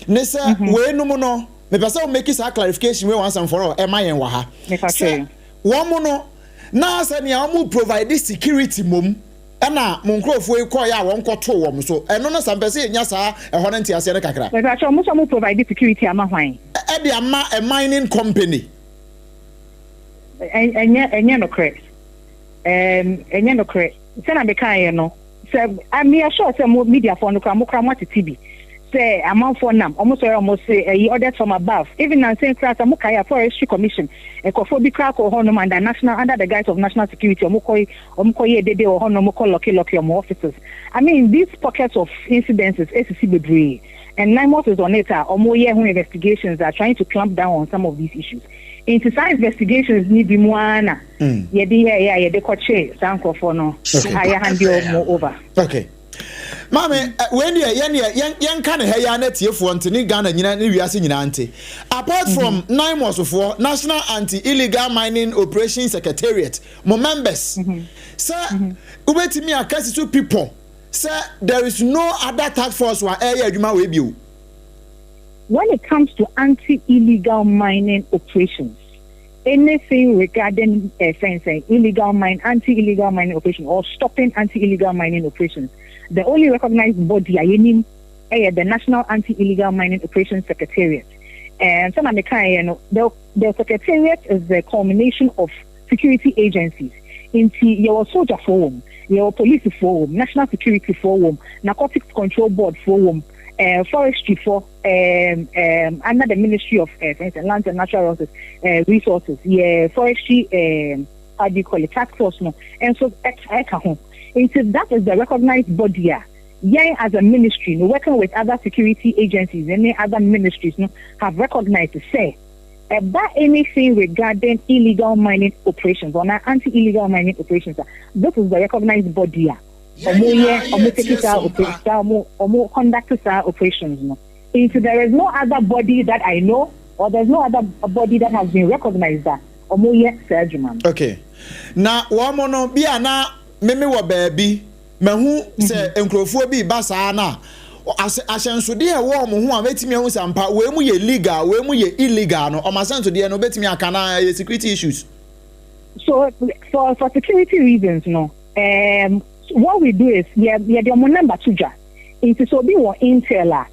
ne sɛ weinom no, mepɛ sɛ wo make saa clarification wei once and for all ɛma yɛn wɔ ha sɛ wɔn mo no na sɛ nea wɔn provide security mom ɛna mo nkurɔfoɔ yi kɔɔ yɛ a wɔn kɔtoo wɔn so ɛno no sa mpɛ sɛ yɛnya saa ɛhɔ no nteaseɛ no kakra. Mepakyɛ, ɔmo sɛ ɔmo provide security ama hwan? Ɛde ama a mining company. Ɛnyɛ nokorɛ, ɛnyɛ nokorɛ. Sɛna mekaeɛ no, sɛ meyɛ sure sɛ mo mediafoɔ no koraa mo koraa mo atete bi sɛ amanfoɔ nam ɔmo sɔre ɔmo se ɛyi orders from above. Even nansen koraa sɛ mo kae a, Forestry Commission nkurɔfoɔ bi koraa kɔ hɔnom under the guise of national security, ɔmo kɔ yɛ dede wɔ hɔnom, kɔ lock lock ɔmo offices. I mean, these pockets of incidences esisi bebree. And NAIMOS is on it a wɔyɛ ho investigations a trying to clamp down on some of these issues. Nti saa investigations no bi mu ara na yɛde yɛɛyɛ a yɛde kɔkyee saa nkorɔfoɔ no a yɛahande wɔn over. Okay. Maame, wei deɛ yɛn deɛ yɛn yɛnka ne ha yi ara na atiefoɔ nte ne Ghana nyina ne wiase nyinaa nte. Apart from NAIMOS foɔ, National Anti-Illegal Mining Operations Secretariat, mo members, sɛ wobɛtumi aka si so pipɔ sɛ there is no other task force a ɛreyɛ adwuma wei bio. When it comes to anti-illegal mining operations, anything regarding eh, fɛn sɛn, illegal mine, anti-illegal mining operation or stopping anti-illegal mining operations, the only recognized body a yɛnim yɛ the National Anti-Illegal Mining Operations Secretariat. And sɛna mekaeɛ no, the, the secretariat is the culmination of security agencies. Nti yɛwɔ sogyafoɔ wɔ mu, yɛwɔ polisifoɔ wɔ mu, national security foɔ wɔ mu, narcotics control board foɔ wɔ mu, eh, forestry foɔ, um, um, under the Ministry of uh, Lands and Natural Resources, uh, Resources, yeah, forestry, um, how do you call it, task force no, and so ɛka ho. Nti that is the recognized body a yɛn as a ministry no working with other security agencies and other ministries no have recognized sɛ ɛba anything regarding illegal mining operations or anti-illegal mining operations a this is the recognized body a ɔmo yɛ ɔmo take saa operation saa ɔmo ɔmo conduct saa operations no. Nti there is no other body that I know or there is no other body that has been recognized a ɔmo yɛ saa adwuma no. Okay. Na wɔn no bi a na me me wɔ baabi mahu sɛ nkurɔfoɔ bi reba saa no a, ahyɛnsodeɛ a ɛwɔ wɔn ho a mɛtumi ahu sɛ ampa wei mu yɛ legal, wei mu yɛ illegal no, wɔn ahyɛnsodeɛ no wobɛtumi aka anaa ɛyɛ security issues? So for for security reasons no, um, what we do is yɛ yɛde wɔn number to dwa. Nti sɛ obi wɔ intel a,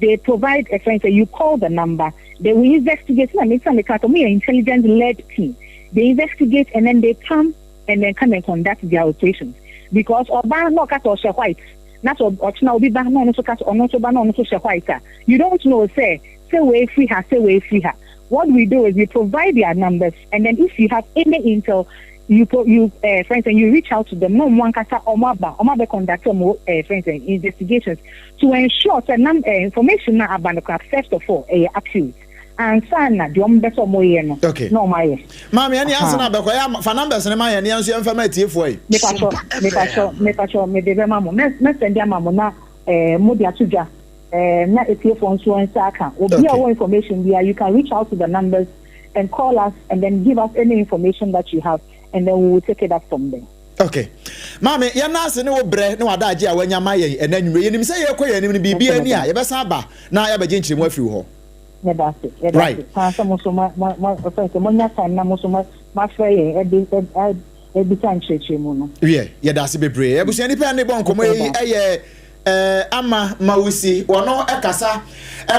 they provide a friend sɛ you call the number, they will investigate. Na me sɛ meka sɛ wɔn yɛ intelligence led team. They investigate and then they come and then come and conduct their operations because ɔba na ɔka sɛ ɔhyɛ white na sɛ ɔkyena obi ba na ɔno nso ka sɛ ɔno nso ba na ɔno nso hyɛ white a you don't know sɛ sɛ wei firi ha sɛ wei firi ha what we do is we provide their numbers and then if you have any intel you pro you eh, for instance you reach out to them na ɔmo ankasa ɔmo aba ɔmo abɛ conduct ɔmo eh, for instance investigations to ensure sɛ nam eh, information na aba no koraa first of all ɛyɛ accurate ansa na deɛ ɔmo bɛ sɛ ɔmo yɛ no Okay. na ɔmo ayɛ. Maame ɛne ansa na Ahaa. abɛkɔ yɛ fa numbers no ma yɛn ne yɛn nso yɛmfa ma atiefoɔ yi. Mepakyɛ mepakyɛ mepakyɛ mede bɛma mo mɛ mɛ sɛnde ama mo na ɛɛ mo de ato dwa ɛɛ na atiefoɔ nso nsa aka obi a Okay. ɔwɔ information biara you can reach out to the numbers and call us and then give us any information that you have and then we will take it up from there. Okay. Maame, yɛn nan ase ne wo brɛ ne w'adagye a wanya ma yɛn ɛnɛ anwummerɛ. Yɛnim sɛ yɛrekɔ yɛn anim no biribi ani a yɛbɛsan aba na yɛabɛgye nkyerɛmu afiri wo hɔ. Yɛda ase, yɛda ase Right. paa sɛ mo nso mo mo mo ɔfɛn sɛ moanya time na mo nso mo moafrɛ yɛn ɛde ɛ ɛbisa nkyerɛkyerɛmu no. Wiɛ, yɛda ase bebree. Abusua nipa a ne bɔ nkɔmmɔ yi Yɛda ase. yɛ eh, Ama Mawusi. Wɔno kasa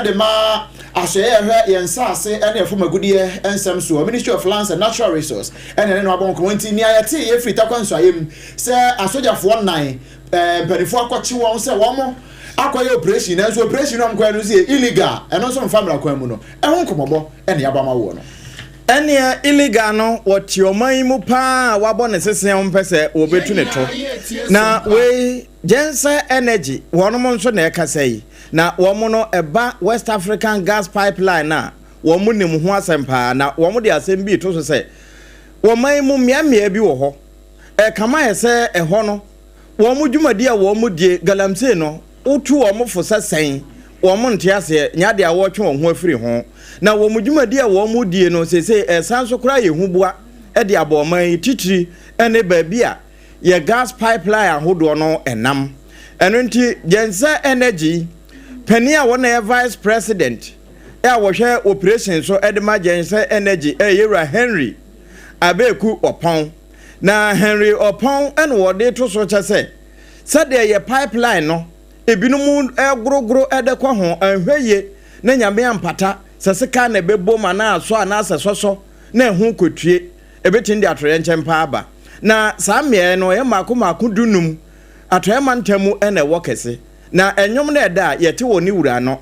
de ma asoɛeɛ a ɛhwɛ yɛn nsaase ne ɛfam agudeɛ nsɛm soɔ, Ministry of Lands and Natural Resource, ɛna ɛne no abɔ nkɔmmɔ. Nti nea yɛtee yɛ firi Tarkwa Nsuaeɛ mu sɛ asogyafoɔ nnan eh, mpanimfoɔ akɔkye wɔn sɛ wɔn akɔyɛ operation nanso operation no a wɔkɔyɛ no nso yɛ illegal, ɛno nso mfa mmara kwan mu no, ɛho nkɔmmɔbɔ ɛna yɛabɔ ama woɔ no. Ɛneɛ illegal no wɔte ɔman yi mu paa a wabɔ ne sese a wɔmpɛ sɛ wɔbɛtu ne to. Na wei Genser Energy wɔnom nso na ɛkasa yi. Na wɔn no ɛba West African Gas Pipeline no a wɔn nim ho asɛm paa na wɔn de asɛm bi reto so sɛ ɔman yi mu mmeammea bi wɔ hɔ ɛkama ayɛ sɛ ɛhɔ no wɔn dwumadi a wɔn die galamsey no wotu wɔn fo sɛ sɛn wɔn nte aseɛ nyɛ adeɛ a wɔretwe wɔn ho afiri ho na wɔn dwumadi a wɔn die no seesei ɛsan so koraa yɛ huboa de abɔ ɔman yi titiri ne baabi a yɛ gas pipeline ahodoɔ no nam. Ɛno nti Genser Energy panin a wɔn na yɛ vice president a wɔhwɛ operation so de ma Genser Energy ɛyɛ Yɛwura Henry Abeku Ɔpɔn. Na Henry Ɔpɔn na wɔde to so kyɛ sɛ sɛdeɛ yɛ pipeline no ebinom gorogoro de kɔ ho anhwɛ yie na Nyame ampata sɛ sekan na ɛbɛbom anaa asɔ anaasɛ sɔsɔ na ɛho kɔtue Ebetumi de atoyerɛnkyɛm paa aba. Na saa mmeae no, ɛyɛ mmaako mmaako dunnum. Atɔeɛ mantam mu na ɛwɔ kɛse. Na nnwom no ɛda a yɛte wɔ ne wura ano.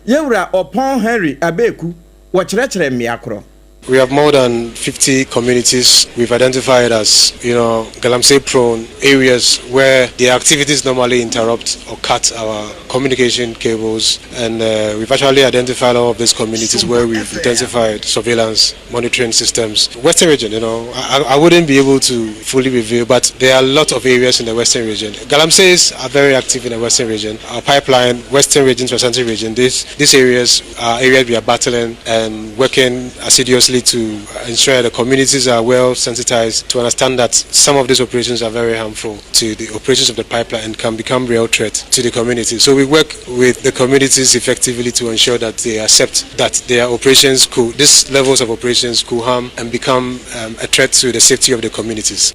Yɛn wura Ɔpɔn Henry Abeku, wɔkyerɛkyerɛ mmea korɔ. We have more than 50 communities we've identified as, you know, Galamsey prone areas where the activities normally interrupt or cut our communication cables. And uh, we've actually identified all of these communities where we've intensified surveillance monitoring systems. Western region, you know, I, I wouldn't be able to fully reveal, but there are a lot of areas in the Western region. Galamseys are very active in the Western region. Our pipeline, Western region to Ashanti region, these, these areas are areas we are battling and working assiduously to ensure the communities are well sensitized to understand that some of these operations are very harmful to the operations of the pipeline and can become real threat to the community. So we work with the communities effectively to ensure that they accept that their operations could, these levels of operations could harm and become um, a threat to the safety of the communities.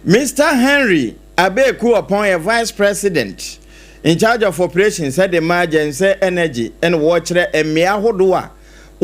Mister Henry Abeku Oppong yɛ Vice President in charge of Operations de ma Gyensɛ Energy na wɔrekyerɛ mmea ahodoɔ a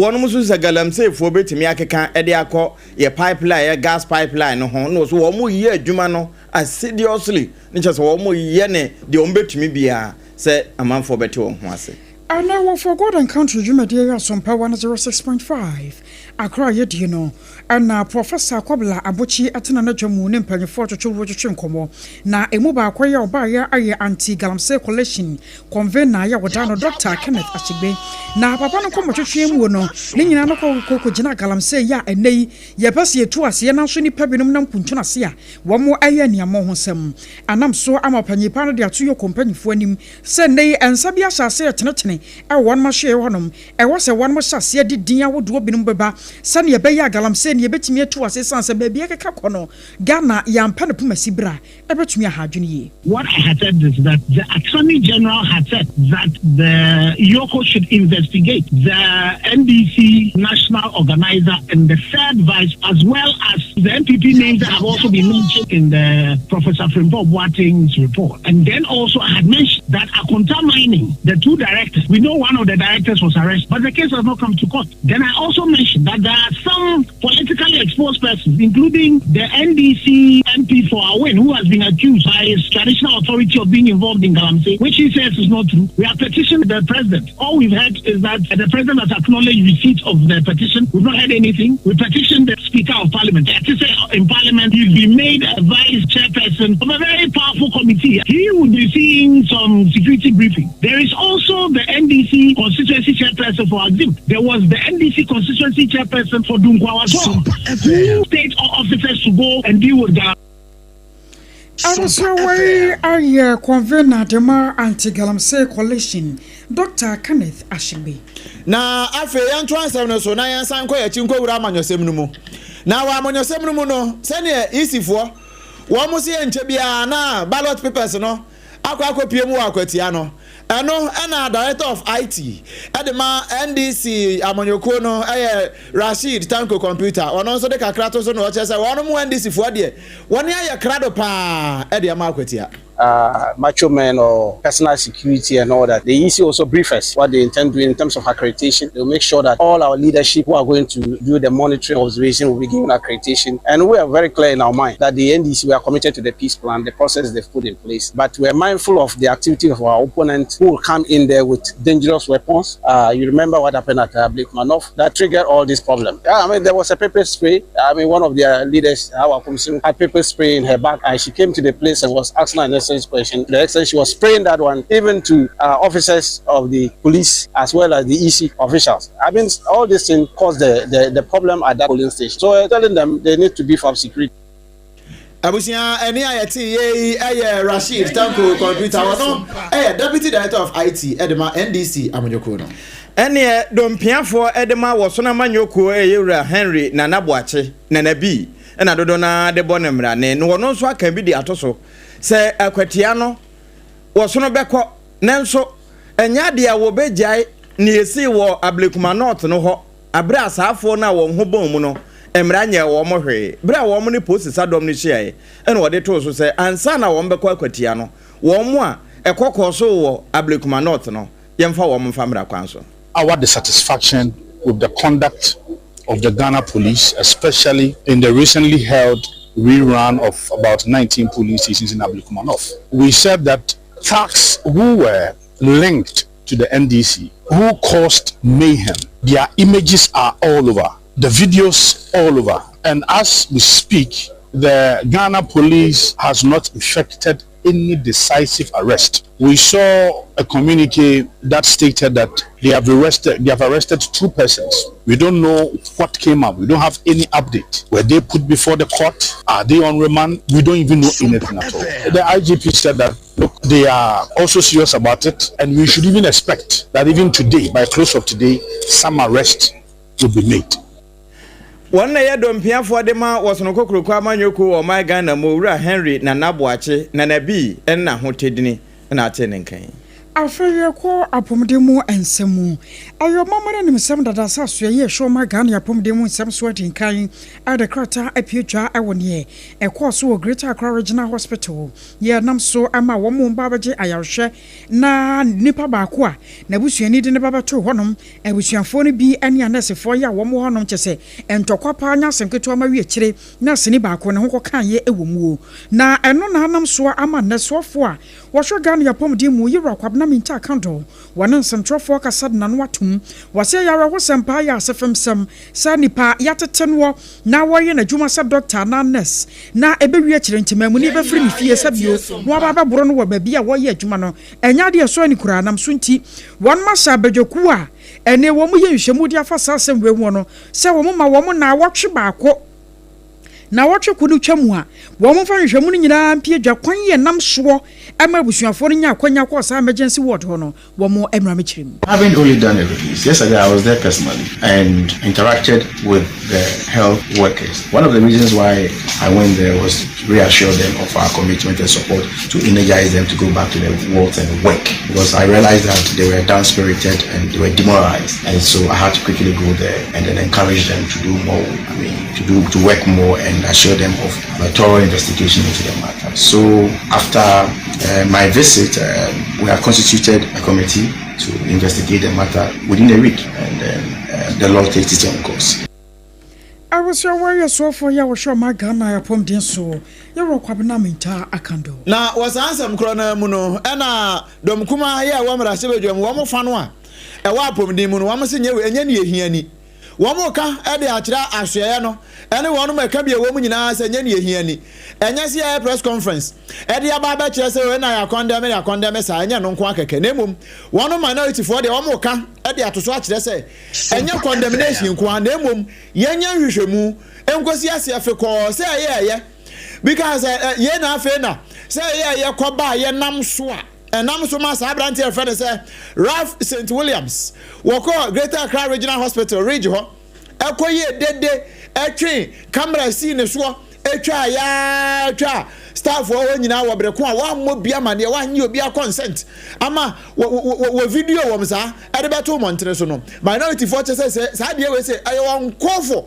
wɔnom nso sɛ galamseyfoɔ bɛtumi akeka de akɔ yɛ pipeline yɛ gas pipeline no ho na wɔso wɔn yɛ adwuma no assiduously ne kyerɛ sɛ wɔn yɛ ne deɛ wɔn bɛtumi biara sɛ amanfoɔ bɛte wɔn ho ase. Ɛnɛ wɔ For God and Country dwumadie yi Asompa 106.5 Accra a yɛdie no ɛna Professor Kobla Abokyi atena n'adwa mu ne mpanyinfoɔ twetwe twetwe nkɔmmɔ na emu baako yɛ ɔbaayɛ ayɛ Anti-Galamsey Coalition convener yɛ wɔda no Dr. Kenneth Akyegbe na papa no nkɔmmɔ twetwe mu no ne nyinaa no kɔ kɔ gyina galamsey yɛ a ɛnɛ yi yɛpɛ sɛ yɛtu aseɛ nanso nnipa binom nam kuntun ase a wɔn ɛyɛ nneɛma ho nsɛm anam so ama panyin pa no de ato yɛ kɔmpanyinfoɔ anim sɛ nnɛ yi nsa bi ahyɛ ase retenetene wɔ wɔn ahyeɛ hɔnom. Ɛwɔ sɛ wɔn hyɛ aseɛ de din ahodoɔ binom bɛba sɛdeɛ ɛbɛyɛ a galamsey no yɛbɛtumi atu ase ɛsiane sɛ baabi ɛkeka kɔ no Ghana yɛampɛ no poma si berɛ a ɛbɛtumi aha adwene yie. What I had said is that the Attorney General had said that the EOCO should investigate the NDC national organizer and the third vice, as well as the NPP names that have also been mentioned in the Professor Frimpong Boateng's report. And then also I had mentioned that Akonta Mining, the two directors, we know one of the directors was arrested, but the case has not come to court. Then I also mentioned that there are some politically exposed persons, including the NDC MP for Aowin, who has been accused by his traditional authority of being involved in Galamsey, which he says is not true. We have petitioned the president. All we've heard is that the president has acknowledged receipt of the petition. We've not heard anything. We petitioned the Speaker of Parliament. In Parliament, he's been made a vice chairperson of a very powerful committee. He would be seeing some security briefing. There is also the NDC constituency chairperson for Axim. There was the NDC constituency chairperson for Dunkwa as well. Who state officers to go and deal with that. Abusua wei ayɛ convener de ma Anti-Galamsey Coalition, Dr. Kenneth Ashigbe. Na afei yɛntoa nsɛm no so na yɛnsan nkɔ yɛn akyi nkɔwura amanyɔsɛm no mu. Na wɔ amanyɔsɛm no mu no, sɛdeɛ EC foɔ wɔn se yɛnkyɛ biara na ballot papers no akɔ akɔpie mu wɔ akwatia no, ɛno ɛna Director of IT ɛde ma NDC amanyɔkuo no ɛyɛ Rasheed Tanko Computer, ɔno nso de kakra to so na ɔkyerɛ sɛ wɔn mu NDC foɔ deɛ wɔn ayɛ krado paa ɛde ama akwatia. Macho men or personal security and all that. The EC also brief us what they intend doing in terms of accreditation. They'll make sure that all our leadership who are going to do the monitoring observation will be given accreditation. And we are very clear in our mind that the NDC, we are committed to the peace plan, the process they've put in place. But we are mindful of the activity of our opponents who will come in there with dangerous weapons. You remember what happened at Blake Manoff that triggered all this problem. Yeah, I mean, there was a pepper spray. I mean, one of their leaders, Hawa Koomson, had pepper spray in her back, and she came to the place and was asking an essence question. The extent she was spraying that one even to officers of the police as well as the EC officials. I mean, all this thing caused the, the, the problem at that polling station. So we're telling them they need to beef up security. Abusua ɛne a yɛte yie yi ɛyɛ Rasheed Tanko Computer ɔno ɛyɛ Deputy Director of IT ɛde ma NDC amanyɔkuo no. Ɛneɛ dompiafoɔ ɛde ma wɔsono amanyɔkuo ɛyɛ Wura Henry Nana Boakye, Nana B, ɛna dodoɔ no ara de bɔ no mmarane na ɔno nso aka bi de ato so sɛ akwatia no wɔsono bɛkɔ nanso ɛnyɛ adeɛ a wɔbɛgyae nea ɛsii wɔ Ablekuma North no hɔ bere a saafoɔ no a wɔn ho bɔn mu no mmara nyɛɛ wɔn hwee. Bere a wɔn ne polisi sadɔm no hyiae na wɔde too so sɛ ansa na wɔbɛkɔ akwatia no, wɔn a ɛkɔ kɔɔ so wɔ Ablekuma North no, yɛmfa wɔn mfa mmara kwan so. Our dissatisfaction with the conduct of the Ghana police, especially in the recently held rerun of about 19 police stations in Ablekuma North. We said that thugs who were linked to the NDC, who caused mayhem, their images are all over. The videos all over. And as we speak, the Ghana police has not effected any decisive arrest. We saw a communique that stated that they have arrested they have arrested two persons. We don't know what came up. We don't have any update. Were they put before the court? Are they on remand? We don't even know anything at all. The IGP said that look, they are also serious about it, and we should even expect that even today, by close of today, some arrest will be made. Wɔn na ɛyɛ dɔmpiafoɔ de ma Wɔsono Kokroko Amanyɔkuo wɔ ɔman Ghana mu, Owura Henry Nana Boakye, Nana Bii ne n'ahotedini na ate ne nka yi. Afei yɛkɔ apɔmuden mu nsɛm mu. Ɛyɛ ɔmamma no animsɛm dada sɛ asoɛeɛ a ɛhwɛ ɔman Ghana apɔmuden mu nsɛm so adi nkan de krataa apue dwa wɔ neɛ ɛkɔɔ so wɔ Greater Accra Regional Hospital yɛ nam so ma wɔn ba abɛgye ayarehwɛ na nipa baako a n'abusuani de ne ba bɛtoo hɔnom Abusuafoɔ no bi ne anɛɛsefoɔ yi a wɔn wɔ hɔnom kyɛ sɛ ntɔkwa paa nyɛ asɛm ketewa ma wi akyire nɛɛseni baako ne ho kɔkaeɛ wɔ muo. Na ɛno na anam soɔ ama nnɛ soɔfoɔ a wɔhwɛ Ghana apɔmuden mu Yewura Kwabena Mintah Akandoh wɔne nsɛmtwerɛfoɔ kasa de n'ano atom. Wɔse ɛyɛ awerɛhosɛm paa yɛ asefemsɛm sɛ nipa yɛatete noɔ na wɔreyɛ n'adwuma sɛ dɔkta anaa nɛɛse na ɛbɛwie akyire ntemamuni bɛfiri ne fie sɛ bio na waba abɛboro no wɔ baabi a wɔreyɛ adwuma no. Ɛnyɛ ade a ɛsɔ ani koraa, nam so nti wɔahyɛ abadwakuo a ɛne wɔn yɛ nhwehwɛmu de afa saa asɛm wei ho no sɛ wɔn ma wɔn naawɔtwe baako. Naawɔtwe ko no twa mu a, wɔn mfa nhwehwɛmu no nyinaa mpie dwa kwan yi ɛnam soɔ ma abusuafoɔ no nya akwanya kɔɔ saa emergency ward hɔ no wɔn mmra mekyerɛ mu. Having only done a release, yesterday I was there personally and interacted with the health workers. One of the reasons why I went there was to reassure them of our commitment and support to energize them to go back to the wards and work because I realized that they were down spirited and they were demoralized. And so I had to quickly go there and then encourage them to do more, I mean, to do to work more and assure them of a thorough investigation into the matter. So after uh, my visit, uh, we have constituted a committee to investigate the matter within a week and then uh, the law takes its own course. Abusua wɔyɛ soɔfoɔ yi a wɔhwɛ ɔman Ghana apɔmuden so yɛ wɔ Kwabena Mintah Akandoh. Na wɔ saa nsɛm korɔ no ara mu no, ɛna dɔm kumaa yi a ɛwɔ mmarahyɛbadwam, wɔn fa no a ɛwɔ apɔmuden mu no, wɔn se nyɛ wei, ɛnyɛ nea ehia ni. Wɔreka de akyerɛ asoɛeɛ no ne wɔn ɛka bi a ɛwɔ mu nyinaa sɛ ɛnyɛ nea ehia ni. Ɛnyɛ sɛ yɛayɛ press conference de aba abɛkyerɛ sɛ wei na yɛakɔndɛme na yɛakɔndɛme saa, ɛnyɛ ɛno nko ara kɛkɛ, na mmom wɔn minority foɔ deɛ wɔreka de ato so akyerɛ sɛ ɛnyɛ condemnation nko ara na mmom yɛnyɛ nhwehwɛmu nkɔsi aseɛ fekɔɔ sɛ ɛyɛ ɛyɛ because yei na afei na sɛ ɛyɛ ɛyɛ kɔba a yɛnam so a ɛnam so ma saa aberanteɛ a yɛfrɛ no sɛ Ralph St. Williams wɔkɔɔ Greater Accra Regional Hospital Ridge hɔ ɛkɔyɛɛ dede ɛtwe camera sii ne soɔ ɛtwaa yaa twaa staff wɔ hɔ nyinaa wɔ bere ko a wɔammɔ bi amaneɛ wɔanyɛ obi consent ama wɔ wɔ video wɔm saa ɛde bɛto mmɔntene so no minority foɔ kyɛ sɛ saa deɛ wei sɛ ɛyɛ wɔn nkurɔfoɔ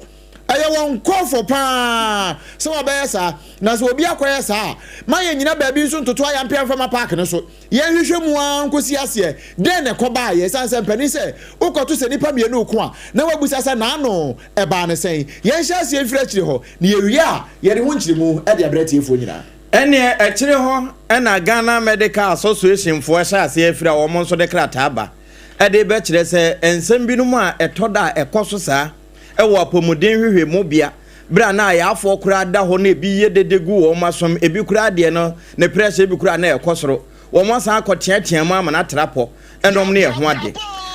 Ɛyɛ wɔn nkurɔfoɔ pa ara sɛ wɔbɛyɛ saa. Na sɛ obi akɔyɛ saa a, ma yɛnnyina baabi nso ntoto ayampeɛ mfa mma paake no so. Yɛnhwehwɛ mu ara nkɔsi aseɛ. Dɛn na ɛkɔbaeɛ? Ɛsiane sɛ mpanin sɛ wokɔto sɛ nnipa mmienu reko a, na woabisa sɛ n'ano ɛbaa no sɛn? Yɛnhyɛ aseɛ mfiri akyire hɔ, na yɛwie a, yɛde ho nkyerɛmu de abrɛ atiefoɔ nyinaa. Ɛnneɛ akyire hɔ na Ghana Medical Association foɔ hyɛ aseɛ afiri a wɔn nso de krataa ba de rebɛkyerɛ sɛ nsɛm binom a ɛtɔ da a ɛkɔ so saa wɔ apɔmuden nhwehwɛmubea bere a na ayarefoɔ koraa da hɔ na ebi yɛ dede gu wɔn asom, ebi koraa deɛ no ne pressure ebi koraa na ɛkɔ soro. Wɔn asan akɔteatea mu ama no atra pɔ ɛnom ne ɛho ade.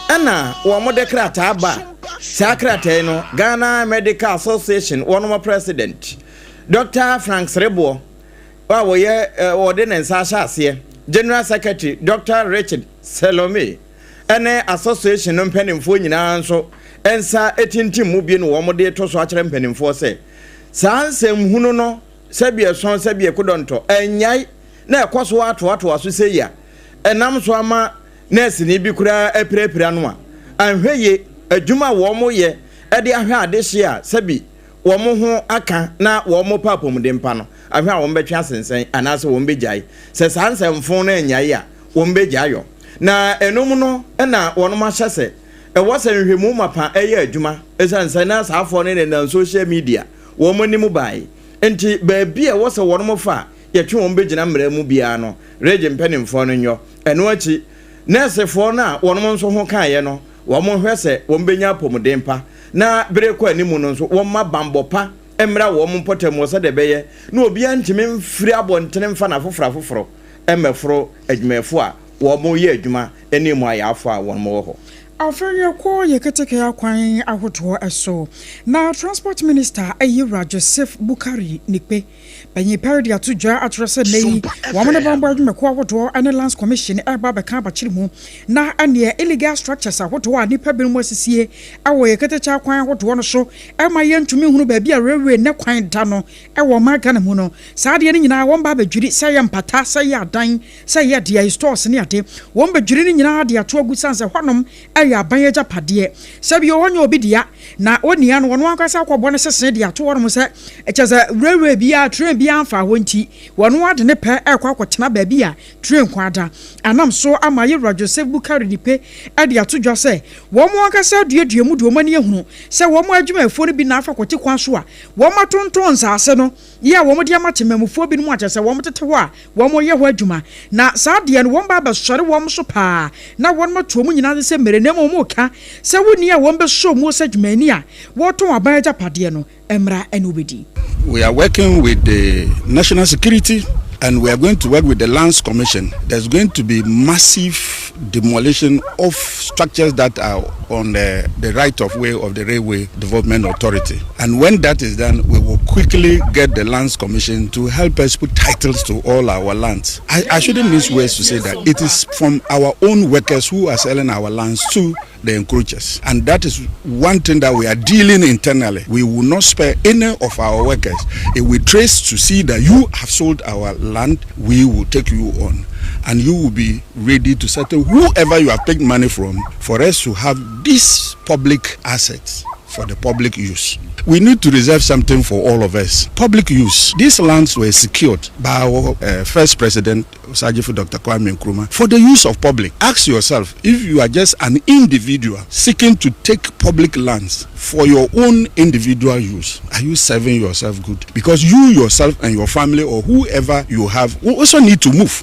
Ɛna wɔn de krataa ba a, saa krataa yi no Ghana Medical Association wɔn president Dr. Frank Sereboɔ a wɔyɛ wɔde ne nsa ahyɛ aseɛ, General Secretary Dr. Richard Selormey ne association no mpanimfoɔ nyinaa nso nsa tintim mu bi na wɔde reto so akyerɛ mpanimfoɔ sɛ saa nsɛmhunu no sɛbi ɛsɔn sɛbi ɛkodɔntɔ ɛnyae na ɛkɔ so atoatoa so sei a ɛnam so ama nɛɛseni bi koraa apirapira no a anhwɛ yie adwuma a wɔyɛ de ahwɛ adehye a sɛbi wɔn ho aka na wɔpɛ apɔmuden pa no ahwɛ a wɔbɛtwe asensɛn anaasɛ wɔbɛgyae sɛ saa nsɛmfo no annyae a wɔbɛgyae yɔ. Na ɛno mu no na wɔnom ahyɛ sɛ ɛwɔ sɛ nhwehwɛmu mapa yɛ adwuma ɛsiane sɛ na saa afoɔ no nenam social media wɔn anim bae nti baabi a ɛwɔ sɛ wɔnom fa a yɛtwe wɔn bɛgyina mmara mu biara no regye mpaninfoɔ no nyɔ. Ɛno akyi nɛɛsefoɔ no a wɔnom nso ho kaeɛ no wɔn hwɛ sɛ wɔn bɛnya apɔmuden pa. na bere rekɔ anim no nso wɔmma bammɔ pa mmra wɔn mpɔtam hɔ sɛdeɛ ɛbɛyɛ na obiara ntumi mfiri abɔntene mfa n'afoforo afoforo mmɛforo adwumayɛfoɔ a wɔreyɛ adwuma ne emu ayaafo a wɔn wɔ hɔ. Afei yɛkɔ yɛ keteke akwan ahodoɔ so na Transport Minister Yewura Joseph Bukari Nikpe Panyin Perry de ato dwa akyerɛ sɛ nnɛ yi wɔn ne bammɔ adwumakuo ahodoɔ ne Lands Commission reba abɛka abakyere mu na ɛneɛ illegal structures ahodoɔ a nnipa binom asisie wɔ yɛ keteke akwan ahodoɔ no so ma yɛntumi nhunu baabi a railway ne kwan da no wɔ ɔman Ghana mu no. Saa adeɛ no nyinaa wɔn ba abɛdwiri sɛ ɛyɛ mpata, sɛ ɛyɛ adan, sɛ ɛyɛ deɛ stores ne ade. Wɔn bɛdwiri ne nyinaa de ato agu sane sɛ hɔnom yɛ aban agyapadeɛ. Sɛ bio hɔ nyɛ obi dea na onua no ɔno ankasa akɔbɔ ne sese de ato hɔnom sɛ kyerɛ sɛ railway biara, train biara mfaa hɔ nti ɔno ara de ne pɛ rekɔ akɔtena baabi a train kwan da. Anam so ama Yewura Joseph Bukari Nipe de ato dwa sɛ wɔn ankasa aduadua mu de wɔn ani ahunu sɛ wɔn adwumayɛfoɔ no bi na afa kwati kwan so a wɔatontɔn nsaase no yɛ a wɔde ama temammufoɔ binom a kyerɛ sɛ wɔtete hɔ a wɔyɛ hɔ adwuma, na saa adeɛ no wɔn ba abɛsɔre wɔn so paa, na wɔn ato wɔn nyinaa ase sɛ mmere, na mmom wɔka sɛ wonni a wɔn bɛsɔ mu sɛ dwumayɛni a wɔretɔn aban agyapadeɛ no mmra ne wobɛdi. We are working with the National Security and we are going to work with the Lands Commission. There's going to be massive demolition of structures that are on the, the right of way of the Railway Development Authority. And when that is done, we will quickly get the Lands Commission to help us put titles to all our lands. I, I shouldn't miss words to say that it is from our own workers who are selling our lands to the encroachers. And that is one thing that we are dealing internally. We will not spare any of our workers. If we trace to see that you have sold our land, we will take you on. And you will be ready to settle whoever you have taken money from for us to have these public assets for the public use. We need to reserve something for all of us. Public use. These lands were secured by our uh, first president, Osagyefo Dr. Kwame Nkrumah, for the use of public. Ask yourself if you are just an individual seeking to take public lands for your own individual use, are you serving yourself good? Because you yourself and your family or whoever you have will also need to move.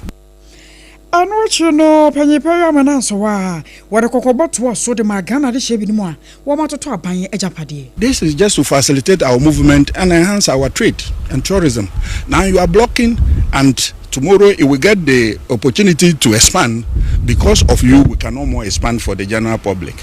Ɛno akyiri no, Panyin Perry Amena Nsowa a wɔde kɔkɔbɔ toɔ so de maa Ghana adehyeɛ binom a wɔatoto aban agyapadeɛ. This is just to facilitate our movement and enhance our trade and tourism. Now you are blocking and tomorrow it will get the opportunity to expand. Because of you, we can no more expand for the general public.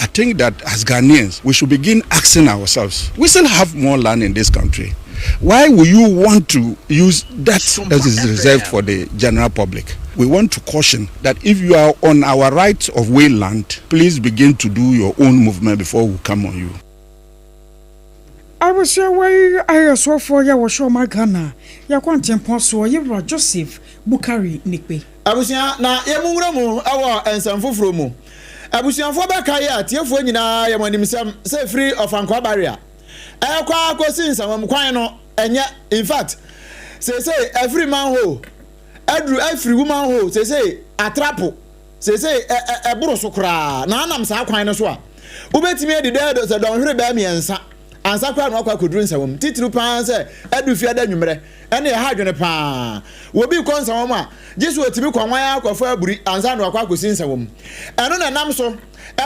I think that as Ghanaians, we should begin asking ourselves, we still have more land in this country. Why will you want to use that that is reserved for the general public? We want to caution that if you are on our right of way land, please begin to do your own movement before we come on you. Abusua wei ayɛ soɔfoɔ yɛ wɔhwɛ ɔman Ghana yɛ kwantempɔn soɔ Yewura Joseph Bukari Nikpe. Abusua, na yɛn nwura mu wɔ nsɛm foforɔ mu. Abusuafoɔ bɛkae a atiefoɔ nyinaa yɛ mo animsɛm sɛ ɛfiri Ɔfankwaa Barrier ɛrekɔ ara kɔsi Nsawam kwan no ɛnyɛ infact seesei ɛfiri manhole aduru afiri woman hole seesei atrapo seesei ɛ ɛ ɛboro so koraa na anam saa kwan no so a wobɛtumi adi dɛ sɛ dɔnhwere bɛɛ mmiɛnsa ansa koraa na wakɔ akɔduru Nsawam titiriw paa sɛ adu fiada anwummerɛ ɛne ɛha adwene paa. Obi rekɔ nsawam a, gye sɛ otumi kɔ nwan akɔfa aburi ansa na wakɔ akɔsi nsawam. Ɛno na ɛnam so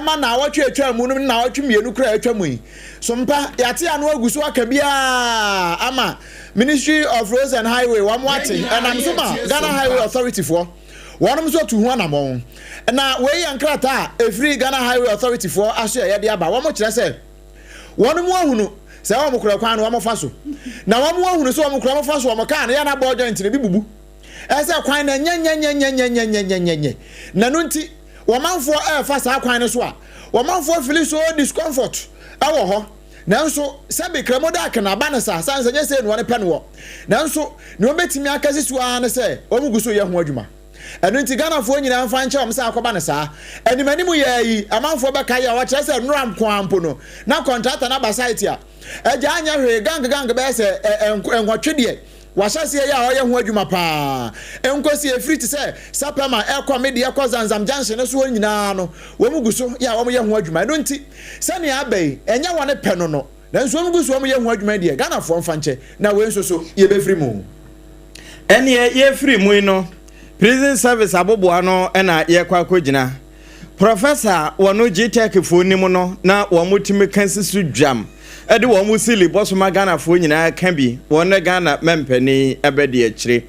ma nnawɔtwe a atwam mu no ne nnawɔtwe mmienu koraa a atwam yi so mpa, yɛate ano agu so aka biara ama Ministry of Roads and Highway wɔn ate. Ɛnam so ma Ghana Highway Authority foɔ wɔn nso atu ho anamɔn. Na wei yɛ nkrataa a ɛfiri Ghana Highway Authority foɔ asoɛeɛ de aba. Wɔkyerɛ sɛ. Wɔn mu ahunu sɛ wɔn kura kwan no wɔn fa so, na wɔn mu ahunu sɛ wɔn kura wɔn fa so wɔn kaa no yɛ na bɔɔ joint no bi bubu. Ɛsɛ kwan no nyɛnyɛnyɛnyɛnyɛnyɛnyɛnyɛ na no nti wɔmanfoɔ ɛrefa saa kwan no so a wɔmanfoɔ fili so discomfort ɛwɔ hɔ. Nanso sɛbi kramodak na aba no saa sane sɛ nyɛ sei na wɔn pɛ no wɔ. Nanso nea wɔbɛtumi aka si so ara ne sɛ wɔn gu so yɛ ho adwuma. Ɛno nti Ghanafoɔ nyinaa mfa nkyɛ wɔn sɛ akɔba no saa. Anim anim yɛɛ yi, amanfoɔ bɛkae a wɔkyerɛ sɛ nnora nko ara mpo no, na kɔntrata no aba site a, agya anyɛ hwee, gang gang bɛyɛ sɛ nwɔtwe deɛ wahyɛ aseɛ yɛ a ɔyɛ ho adwuma pa ara. Nkosi ɛfiri te sɛ Sapɛma ɛkɔ Medeɛ kɔ Zanzam junction no soɔ nyinaa no, wɔn gu so yɛ a wɔyɛ ho adwuma. Ɛno nti sɛnea aba yi, ɛnyɛ wɔn pɛ no no. Nanso wɔn gu so wɔn yɛ ho adwuma yi deɛ, Ghanafoɔ mfa nkyɛ, na wei nso so yɛbɛfiri mu. Ɛneɛ yɛfiri mu yi no, Prison Service aboboa no na yɛkɔ akɔgyina. Professor a wɔno GTEC foɔ nim no na wɔn tumi ka si so dwam de wɔn sili bɔ so ma Ghanafoɔ nyinaa ka bi, wɔn ne Ghana mampanin abadiakyire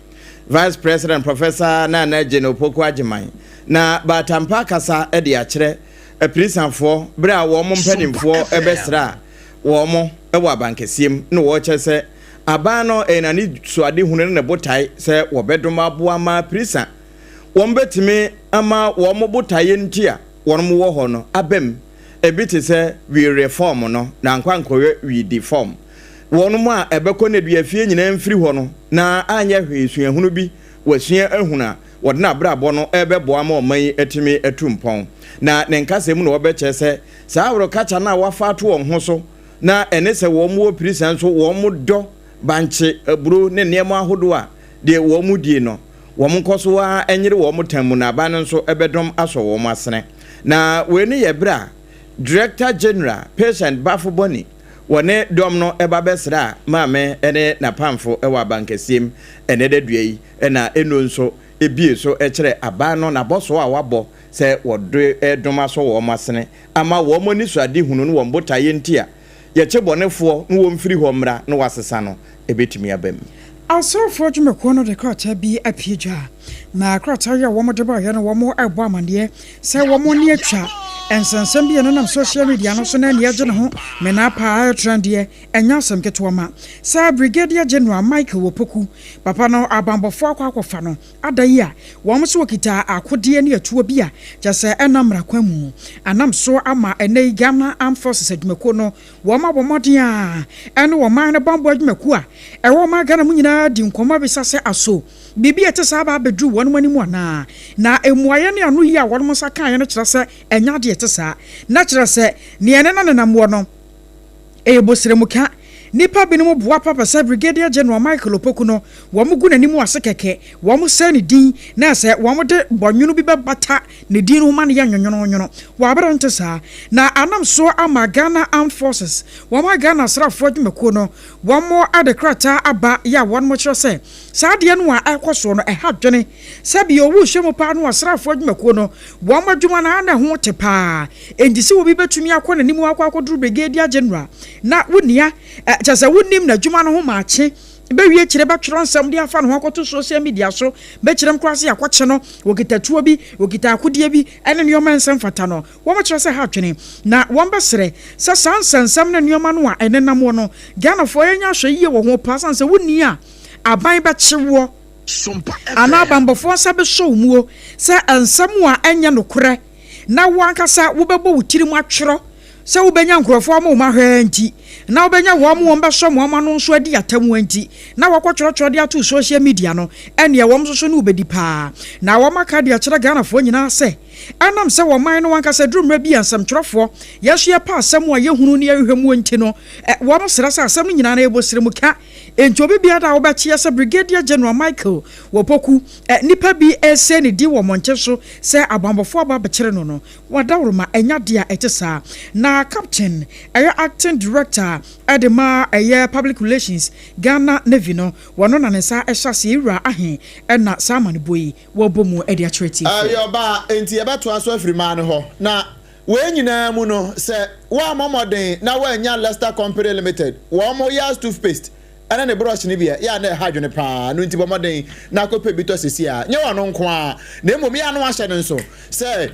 Vice President Professor Nana Jane Opoku Agyemang na Baatampa akasa de akyerɛ apirisafoɔ berɛ a wɔn mpanimfoɔ bɛsraa wɔn wɔ abankɛseɛ mu na wɔrekyerɛ sɛ aban no ɛyɛ n'anisoadehunu ne ne botae sɛ wɔbɛdom aboa ma apirisa wɔbɛtumi ama wɔn botaeɛ nti a wɔn wɔ hɔ no aba mu. Ebi te sɛ we reform no, na ankɔ ankɔyɛ we deform. Wɔn a ɛbɛkɔ nneduafie nyinaa mfiri hɔ no, na anyɛ hwee suahunu bi wɔasua ahunu a wɔde n'abrabɔ no rebɛboa ama ɔman yi atumi atu mpɔn. Na ne nkasa mu na wɔbɛkyerɛ sɛ saa aworɔkakya no a wɔafa ato wɔn ho so na ɛne sɛ wɔn wɔ pirisa nso wɔn dɔ bankye, aburo ne nneɛma ahodoɔ a deɛ wɔn die no, wɔn nkɔ so ara nyere wɔn tam mu na aban no nso bɛdɔm asɔ wɔn asene. Na wei no yɛ berɛ a Director General Patient Baffoe-Bonnie wɔne dɔm no ba bɛsraa Maame ne n'apamfo wɔ abankɛseɛm ɛnnɛ da dua yi na eno nso bue so kyerɛ aban no n'abɔsoɔ a wabɔ sɛ wɔde dɔm asɔ wɔn asene ama wɔn anisoadehunu ne wɔn botaeɛ nti a yɛkye bɔnefoɔ na wɔmfiri hɔ mmra na wɔasesa no ɛbɛtumi aba mu. Asɔfoɔ dwumakuo no de krataa bi apue dwa, na krataa yi a wɔde baeɛ no wɔrebɔ amaneɛ sɛ wɔn ani atwa nsɛnsɛm bi a ɛnenam social media no so na ani agye ne ho menaa paa ɛretrɛn deɛ ɛnyɛ asɛm ketewa ma sɛ Brigadier General Michael Opoku papa no abanbɔfoɔ akɔ akɔfa no ada yi a wɔn nso wɔkita akodeɛ ne atuo bi a kyerɛ sɛ ɛnam mmara kwan mu anam so ama ɛnnɛ yi Ghana Armed Forces adwumakuo no wɔn abɔ mmɔden a ɛne ɔman no bammɔ adwumakuo a ɛwɔ ɔman Ghana mu nyinaa di nkɔmmɔ abisa sɛ aso biribi a ɛte saa aba abɛduru wɔn anim anaa? Na mmuaeɛ ne anoyie a wɔn nsa kaeɛ no kyerɛ sɛ ɛnyɛ adeɛ a ɛte saa. Na kyerɛ sɛ deɛ ɛne no nenam wɔ no ɛyɛ bosrɛmuka. Nnipa binom boapa pɛ sɛ Brigadier General Michael Opoku no wɔgu n'anim ase kɛkɛ, wɔsɛe ne din na sɛ wɔde bɔnwono bi bɛbata ne din no ho ma no yɛ nwonwononwono. Wɔ aber a ɔnntse saa, na anam so ama Ghana Armed Forces, wɔn a Ghana asraafoɔ adwumakuo no, wɔn de krataa aba yɛ a wɔn kyerɛ sɛ saa adeɛ no a ɛrekɔ soɔ no ɛha adwene. Sɛbi owu hyɛ mu paa no asraafoɔ adwumakuo no wɔn adwuma no ara na ɛho te paa. Enti sɛ obi bɛtumi akɔ n'anim akɔ akɔduru Brigadier General na wonia, kyerɛ sɛ wonim n'adwuma no ho maakye, bɛwie akyire bɛtwerɛ nsɛm de afa ne ho akɔto social media so, bɛkyerɛm koraa sɛ yɛakɔkye no, wɔkita tuo bi, wɔkita akodeɛ bi ne nneɛma a ɛnsɛ mfata no, wɔkyerɛ sɛ ha adwene. Na wɔbɛsrɛ sɛ saa nsɛnsɛm ne nneɛma no a ɛnenam hɔ no, Ghanafoɔ yɛnyɛ ahwɛyie wɔ ho paa, sane sɛ wonni a, aban bɛkye woɔ anaa abanbɔfoɔ nsa bɛsɔ wo muo sɛ nsɛm a ɛnyɛ nokorɛ na wo ankasa wobɛbɔ wo tirim atwerɛ sɛ wobɛnya nkurɔfoɔ ama wɔn ahwɛ nti, na wobɛnya wɔn wɔn bɛsɔ wɔn ano nso adi atam nti, na wɔkɔtwerɛtwerɛ de ato social media no, ɛnneɛ wɔn nso so ne wobɛdi paa. Na wɔn aka de akyerɛ Ghanafoɔ nyinaa sɛ, ɛnam sɛ wɔn man no ankasa duru mmerɛ bi a nsɛmtwerɛfoɔ yɛn nso yɛpɛ asɛm a yɛhunu ne yɛhwehwɛ mu nti no, wɔn srɛ sɛ asɛm no nyinaa no yɛbɔ srɛmuka. Enti obi biara a wobɛteɛ sɛ Brigadier General Michael Opoku, nnipa bi resɛe ne din wɔ mmɔnten so sɛ abanbɔfoɔ aba abɛkyere no no, W'adaworoma ɛnyɛ adeɛ a ɛte saa. Na Captain ɛyɛ acting director de ma ɛyɛ public relations Ghana Navy no, wɔno na ne nsa ɛhyɛ aseɛ Wura Ahe ɛna saa amanebɔ yi wɔbɔ mu de akyerɛ atiefoɔ. Ɛyɛ ɔbaa, enti yɛbɛtoa so afiri mmaa no hɔ. Na wei nyinaa mu no, sɛ woammɔ mmɔden na woannya Lester Company Limited, wɔn Yaz toothpaste ne ne brush no bi a, yɛ a na ɛha adwene pa ara. Ɛno nti bɔ mmɔden na kɔpɛ bi tɔ seesei ara. Nyɛ ɔno nko ara, na mmom yɛ a na woahyɛ no nso sɛ,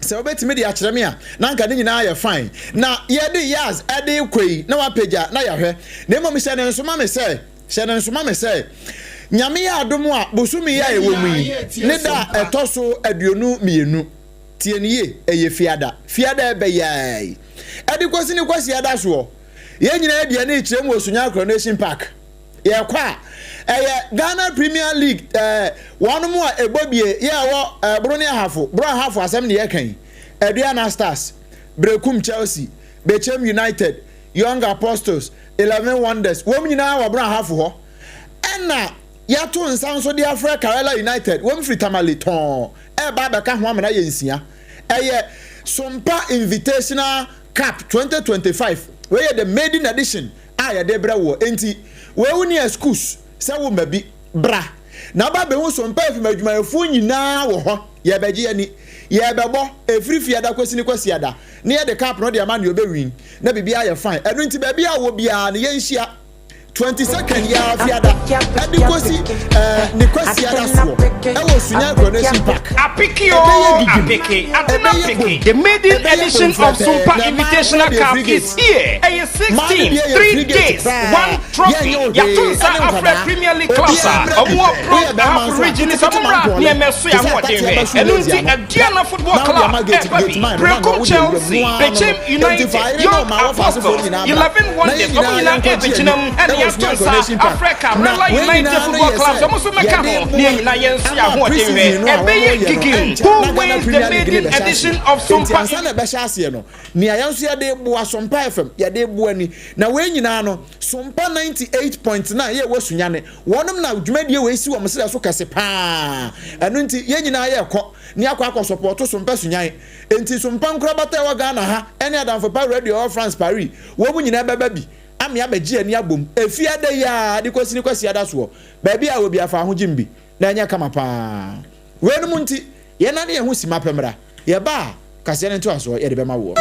Sɛ wobɛtumi de akyerɛ me a, na anka ne nyinaa yɛ fine. Na yɛde Yaz de rekɔ yi, na wapagya na yɛahwɛ. Na mmom hyɛ no nso ma me sɛ, hyɛ no nso ma me sɛ, Nyame yɛ adom a, bosome yi a yɛwɔ mu yi, ne da a ɛtɔ so 22, tie no yie, ɛyɛ Fiada, Fiada a ɛbɛ yi ara yi, ɛde kɔsi ne Kwasiada soɔ, yɛn nyinaa yɛde yɛn ani rekyerɛ mu wɔ Sunyani Coronation Park. Yɛkɔ a, ɛyɛ Ghana Premier League ɛɛ wɔn a ɛbɔ bie yɛ ɛwɔ ɛɛ Boro ne Ahafo, Boro Ahafo asɛm ne yɛka yi. Aduana Stars, Berekum Chelsea, Bechem United, Young Apostles, Eleven Wonders, wɔn nyinaa wɔ Boro Ahafo hɔ. Ɛna yɛato nsa nso de afrɛ Karela United, wɔn firi Tamale tɔn ɛreba abɛka ho amena yɛ nsia. Ɛyɛ Sompa Invitational Cup 2025, wei yɛ the maiden edition a yɛde brɛ woɔ. Enti, wei wonni excuse sɛ womma bi. Bra na ba bɛhu Sompa FM adwumayɛfoɔ nyinaa wɔ hɔ. Yɛrebɛgye ani. Yɛrebɛbɔ, ɛfiri Fiada kɔsi ne Kwasiada, na yɛde cup no de ama nea ɔbɛwin, na biribiara ayɛ fine. Ɛno nti baabi a wɔ biara no yɛnhyia 22nd yi ara Fiada ɛde kɔsi eh, ne Kwasiada soɔ ɛwɔ Sunyani Coronation Park. Apeke Ɛbɛyɛ oo, gigim, apeke, Atena ɛbɛyɛ bom, peke. The maiden ɛbɛyɛ edition bom of frɛtɛɛ, Sumpa na mmaa no Invitational koraa deɛ Cup free gate. is here. Ɛyɛ 6 Mmaa no teams, deɛ yɛ 3 free gate days, koraa, 1 trophy. yɛnyɛ wo Yɛato hwee, nsa ɛne afrɛ nkwadaa. Premier League clubs a Obiara mmra bi. wɔwɔ Woyɛ Brong bɛrima Ahafo nso a, region no sɛ ketekete ma mommra mpɔɔlɛ, ne ɛmmɛso te yɛn sɛ ahoɔden atateɛ hwɛ. bɛso Ɛno lazy nti ano. Aduana Football Na wode Club ama gate ɛreba gate bi, man no na nea Berekum wode awura mu Chelsea, no ara no no. Bechem Enti United, fa yere ne Young ɔma wɔfa asefoɔ Apostles, nyinaa bra 11 na yɛn Wonders, wɔn nyinaa nyinaa yɛnkɔgye ani ɛrebɛgyina mu ɛne ɛwɔ yɛato Sunyani nsa Coronation Park. afrɛ Na Karela wei United nyinaa no Football yɛ Club sɛ sɛ wɔn nso mmɛka yɛde ho ne yɛn boa nyinaa yɛnso yɛn ama ahoɔden hwɛ. pre-season no a Ɛbɛyɛ wɔreyɛ no gigim. ɛnkyɛ Who na Ghana wins the Premier League no maiden bɛhyɛ edition aseɛ. of Enti Sumpa ansa na ɛbɛhyɛ aseɛ no, nea yɛn nso yɛde reboa Sompa FM, yɛde reboa ni. Na wei nyinaa no, Sompa 98.9 yɛ ɛwɔ Sunyani, wɔnom na dwumadie wei si wɔn serɛ so kɛse paa. Ɛno nti yɛn nyinaa yɛrekɔ ne akɔ akɔ sɔpɔɔto Sompa Sunyan. Enti Sompa nkorabata a ɛwɔ Ghana ha ne Adamfo Pa Radio a ɛwɔ France Paris, wɔn nyinaa bɛba bi ame abɛgye yɛn ani abom Efiada yi ara de kɔsi ne Kwasiada soɔ. Baabi a wɔ biara fa ahogyem bi na ɛnyɛ kama paa. Weinom nti, yɛnnane yɛn ho simma pɛ mmra. Yɛba a, kaseɛ no ntoasoɔ yɛde bɛma woɔ.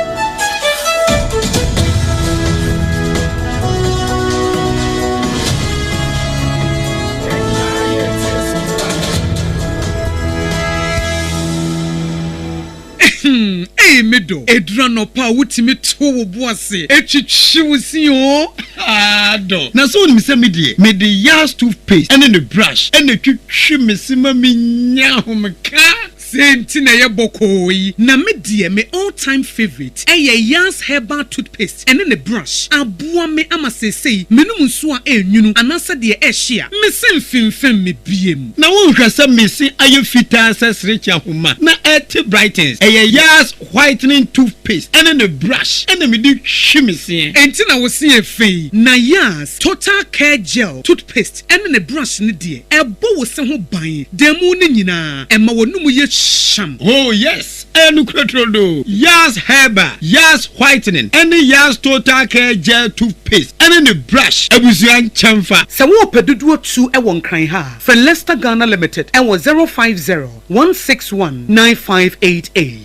Hmm, ei me dɔ, ɛduru anɔpa a wotumi to wo bo ase twitwi wo se oo, haa dɔ. Na sɛ wonim sɛ me deɛ, mede Yas toothpaste ne ne brush na ɛtwitwi me se ma menya ahomeka. Sei nti na ɛyɛ bɔkɔɔ yi. Na me deɛ me all time favourite ɛyɛ Yas herbal toothpaste ɛne ne brush. Aboa me ama seesei menom nsuo a ɛnwunu anaasɛ deɛ ɛhye a, me se mfemfem me biem. Na wonhwɛ sɛ me se ayɛ fitaa sɛ serekye ahoma na ɛte brightens. Ɛyɛ Yas whitening toothpaste ɛne ne brush ɛna mede twi me seɛ. Enti na wo se yɛ fɛ yi. Na Yas total care gel toothpaste ɛne ne brush no deɛ, ɛbɔ wo se ho ban da mu no nyinaa, ɛma w'anomu yɛ hyeam. Oh yes, ɛyɛ nokorɛ turodoo. Yas Herbal, Yas Whitening, ɛne Yas Total Care Gel Toothpaste ɛne ne brush abusua nkyɛnfa. Sɛ worepɛ dodoɔ tu wɔ Nkran ha a, frɛ Lester Ghana Limited wɔ 050 161 9588.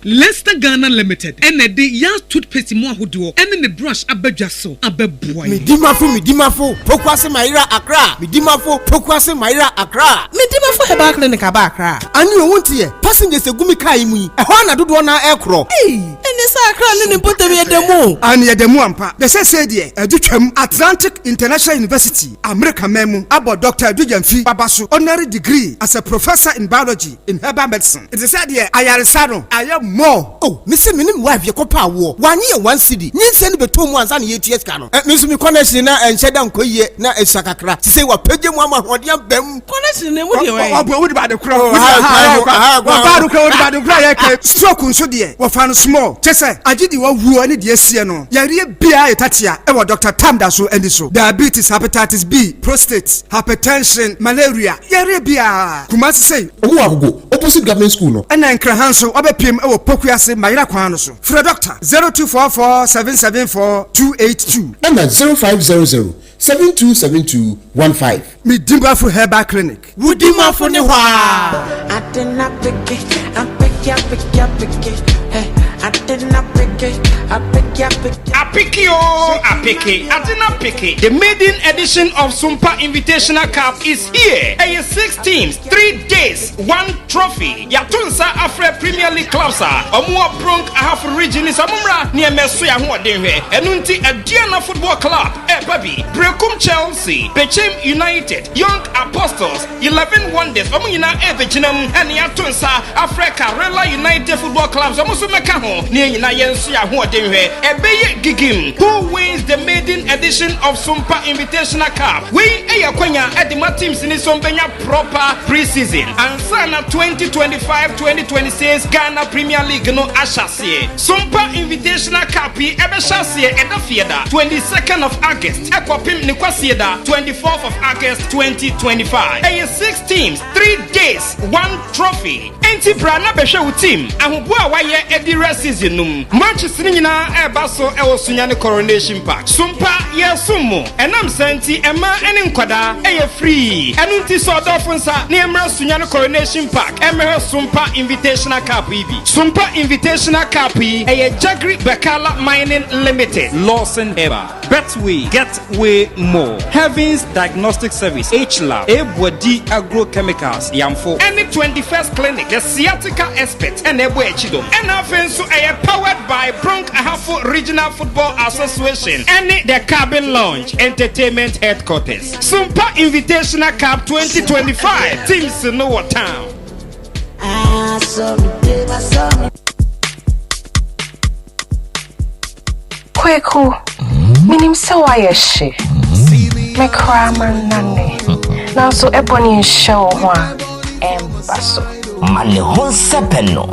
Lester Ghana Limited na ɛde Yas Toothpaste mu ahodoɔ ne ne brush aba dwa so abɛboa yɛn. Medimafo Medimafo Pokuase Mayera Accra Medimafo Pokuase Mayera Accra. Medimafo Herbal Clinic aba Accra. Ane o wonte yɛ, passengers egu me car yi mu yi, ɛhɔ ara na dodoɔ no ara ɛrekorɔ. Ei! Ɛnne sɛ Accra ne ne mpɔtam yɛ da mu o. Aane yɛda mu ampa. Na seesei deɛ adu twam. Atlantic International University, Amerika man mu, abɔ Dɔkta Adu Gyamfi Baba so honorary degree as a Professor in Biology in Herbal Medicine. Nti sɛ deɛ ayaresa no ayɛ more. Oh me se me ne me wife yɛkɔ pɛ awoɔ wanye yɛn one cedi nyinsɛn no bɛtɔɔ mu ansa na yɛtua sika no eh me nso me connection na ɛnhyɛ da nkɔ yie na ɛsua kakra sesei wapagya mu ama ahoɔden aba mu. Connection no emu deɛ wɛn. Ɔbɔ wodi baade korɔ Oh, wodi ha ha kwan ho, ha kwan wɔba ho. ade korɔ wodi baade korɔ a yɛka stroke nso deɛ wɔfa no small kyɛ sɛ agye deɛ wawuo ne deɛ asie no yareɛ biara yɛ tatea ɛwɔ Doctor Tam da so ani so diabetes hepatitis B prostate hypertension malaria yareɛ biara Kumasi sei Ɔmo wɔ Agogo, opposite government school no. Ɛna Nkraha nso wabɛpiem wɔ Pokuase Mayera kwan no so. Frɛ Dɔkta 0244 774 282. Ɛna 0500 7272 15. Me Dimafo Herbal Clinic. Wo Dimafo ne hɔ aa. Apeke oo apeke, ade no apeke, The maiden edition of Sumpa Invitational Cup is here! Ɛyɛ six teams, three days, one trophy. Yɛato nsa afrɛ Premier League clubs a wɔwɔ Brong Ahafo Region no sɛ wɔmmra ne yɛmmɛso yɛn ahoɔden nhwɛ. Ɛno nti Aduana Football Club reba bi, Berekum Chelsea, Bechem United, Young Apostles, Eleven Wonders, wɔn nyinaa rebɛgyina mu ne yɛato nsa afrɛ Karela United Football Club sɛ wɔn nso mmɛka ho ne yɛn nyinaa yɛnso yɛn ahoɔden nhwɛ. Ɛbɛyɛ gigim! Who wins the maiden edition of Sumpa Invitational Cup? Wei yɛ akwanya de ma teams no sɛ wɔbɛnya proper pre-season ansa na 2025-2026 Ghana Premier League no ahyɛ aseɛ. Sumpa Invitational Cup yi ɛbɛhyɛ aseɛ ɛda Fieda, 22nd of August ɛkɔpem ne Kwasieda, 24th of August 2025. Ɛyɛ six teams, three days. days, one trophy. Enti bra na bɛhwɛ wo team ahoboa a wayɛ adi wura season no mu. Matches no nyinaa ɛreba so wɔ Sunyani Coronation Park. Sompa yɛresom mo. Ɛnam saa nti mmaa ne nkwadaa ɛyɛ free. Ɛno nti sɔ ɔdɔfo nsa na yɛmmra Sunyani Coronation Park mmɛhwɛ Sompa Invitational Cup yi bi. Sompa Invitational Cup yi ɛyɛ Jagri Bakala Mining Limited, Lawson Herbal, Betway, Get Way More, Heavens Diagnostic Service, H-Lab, Ebuadi Agro Chemicals, Yamfo, ɛne 21st Clinic, The Sciatica Expert ɛna ɛbɔ akyi dɔm. Ɛna afei nso ɛyɛ powered by Bronx Ahafo Regional Football Association ɛne The Cabin Lounge Entertainment Headquarters. Sompa Invitational Cup 2025 teams no wɔ town. Kweku, menim sɛ woayɛ hye. Me koraa mannane. Nanso ɛbɔ ne nhyɛ wo ho a, ɛmba so. Ma ne ho nsɛpɛ no.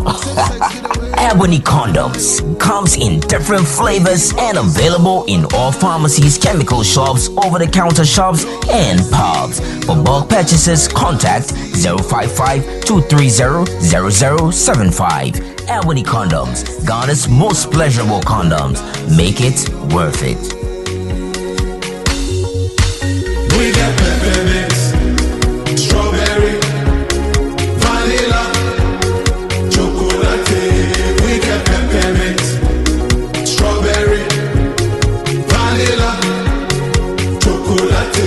Ebony condoms comes in different flavors and available in all pharmacies, chemical shops, over-the-counter shops, and pubs. For bulk purchases, contact 055 230 0075. Ebony condoms, Ghana's most pleasurable condoms. Make it worth it. We get peppermint, strawberry, vanilla, chocolate. We get peppermint, strawberry, vanilla, chocolate.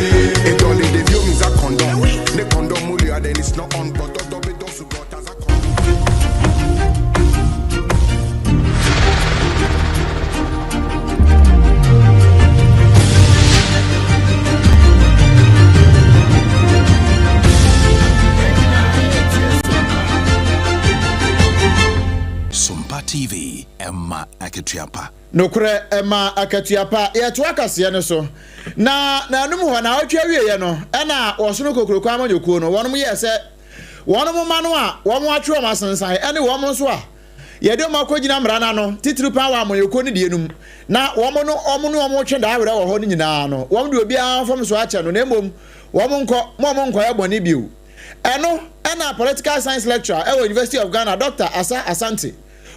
It only the view means a condom. The condom mulia then it's not on, but doctor be dosu got as a condom. Sompa TV, ɛma akatua pa. Nokorɛ, ɛma akatua pa. Yɛtoa kaseɛ no so. Na nanom hɔ, naawɔtwe awieɛ no, ɛna Ɔsono Kokuroko amanyɔkuo no, wɔnom yɛɛ sɛ wɔnom mma no a wɔn atwe wɔn asensan ɛne wɔn nso a yɛde wɔn akɔgyina mmara no ano, titiriw paa wɔ amanyɔkuo no deɛ no mu, na wɔn no wɔn ne wɔn retwe daa werɛ wɔ hɔ no nyinaa no, wɔn de obiara mfomsoɔ akyɛ no, na mmom wɔn nkɔ, mo a wɔnkɔyɛ bɔne bio. Ɛno ɛna Political Science Lecturer ɛwɔ University of Ghana, Dɔkta Asa Asante,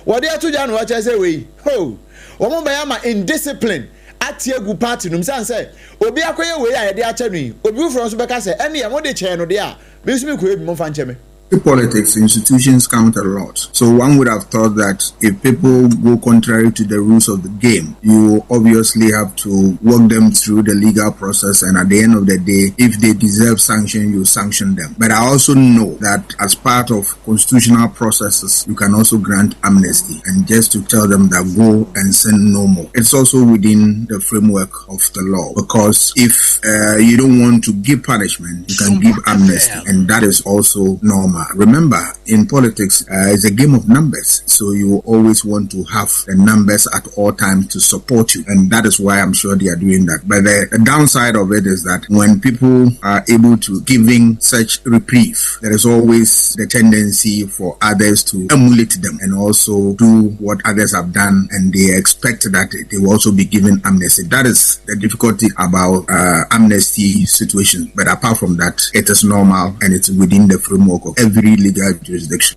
wɔde ato dwa na wɔakyerɛ sɛ wei, hoo, wɔn bɛyɛ ama indiscipline ate agu party no mu, sane sɛ obi akɔyɛ wei a yɛde akyɛ no yi, obi foforɔ nso bɛka sɛ ɛnneɛ mode kyɛɛ no deɛ a, me nso mekɔyɛ bi, momfa nkyɛ me. In politics, institutions count a lot. So one would have thought that if people go contrary to the rules of the game, you obviously have to walk them through the legal process, and at the end of the day, if they deserve sanction, you sanction them. But I also know that as part of constitutional processes, you can also grant amnesty and just to tell them that go and sin no more. It's also within the framework of the law, because if uh, you don't want to give punishment, you can give amnesty, and that is also normal. Remember, in politics, uh, it's a game of numbers, so you always want to have the numbers at all times to support you, and that is why I'm sure they are doing that. But the, the downside of it is that when people are able to giving such reprieve, there is always the tendency for others to emulate them and also do what others have done, and they expect that they will also be given amnesty. That is the difficulty about uh, amnesty situation. But apart from that, it is normal and it's within the framework of every legal jurisdiction.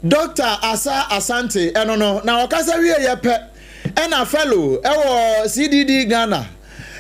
Dɔkta Asa Asante, ɛno no, na ɔkasa wieeɛ pɛ ɛna Fellow ɛwɔ CDD Ghana,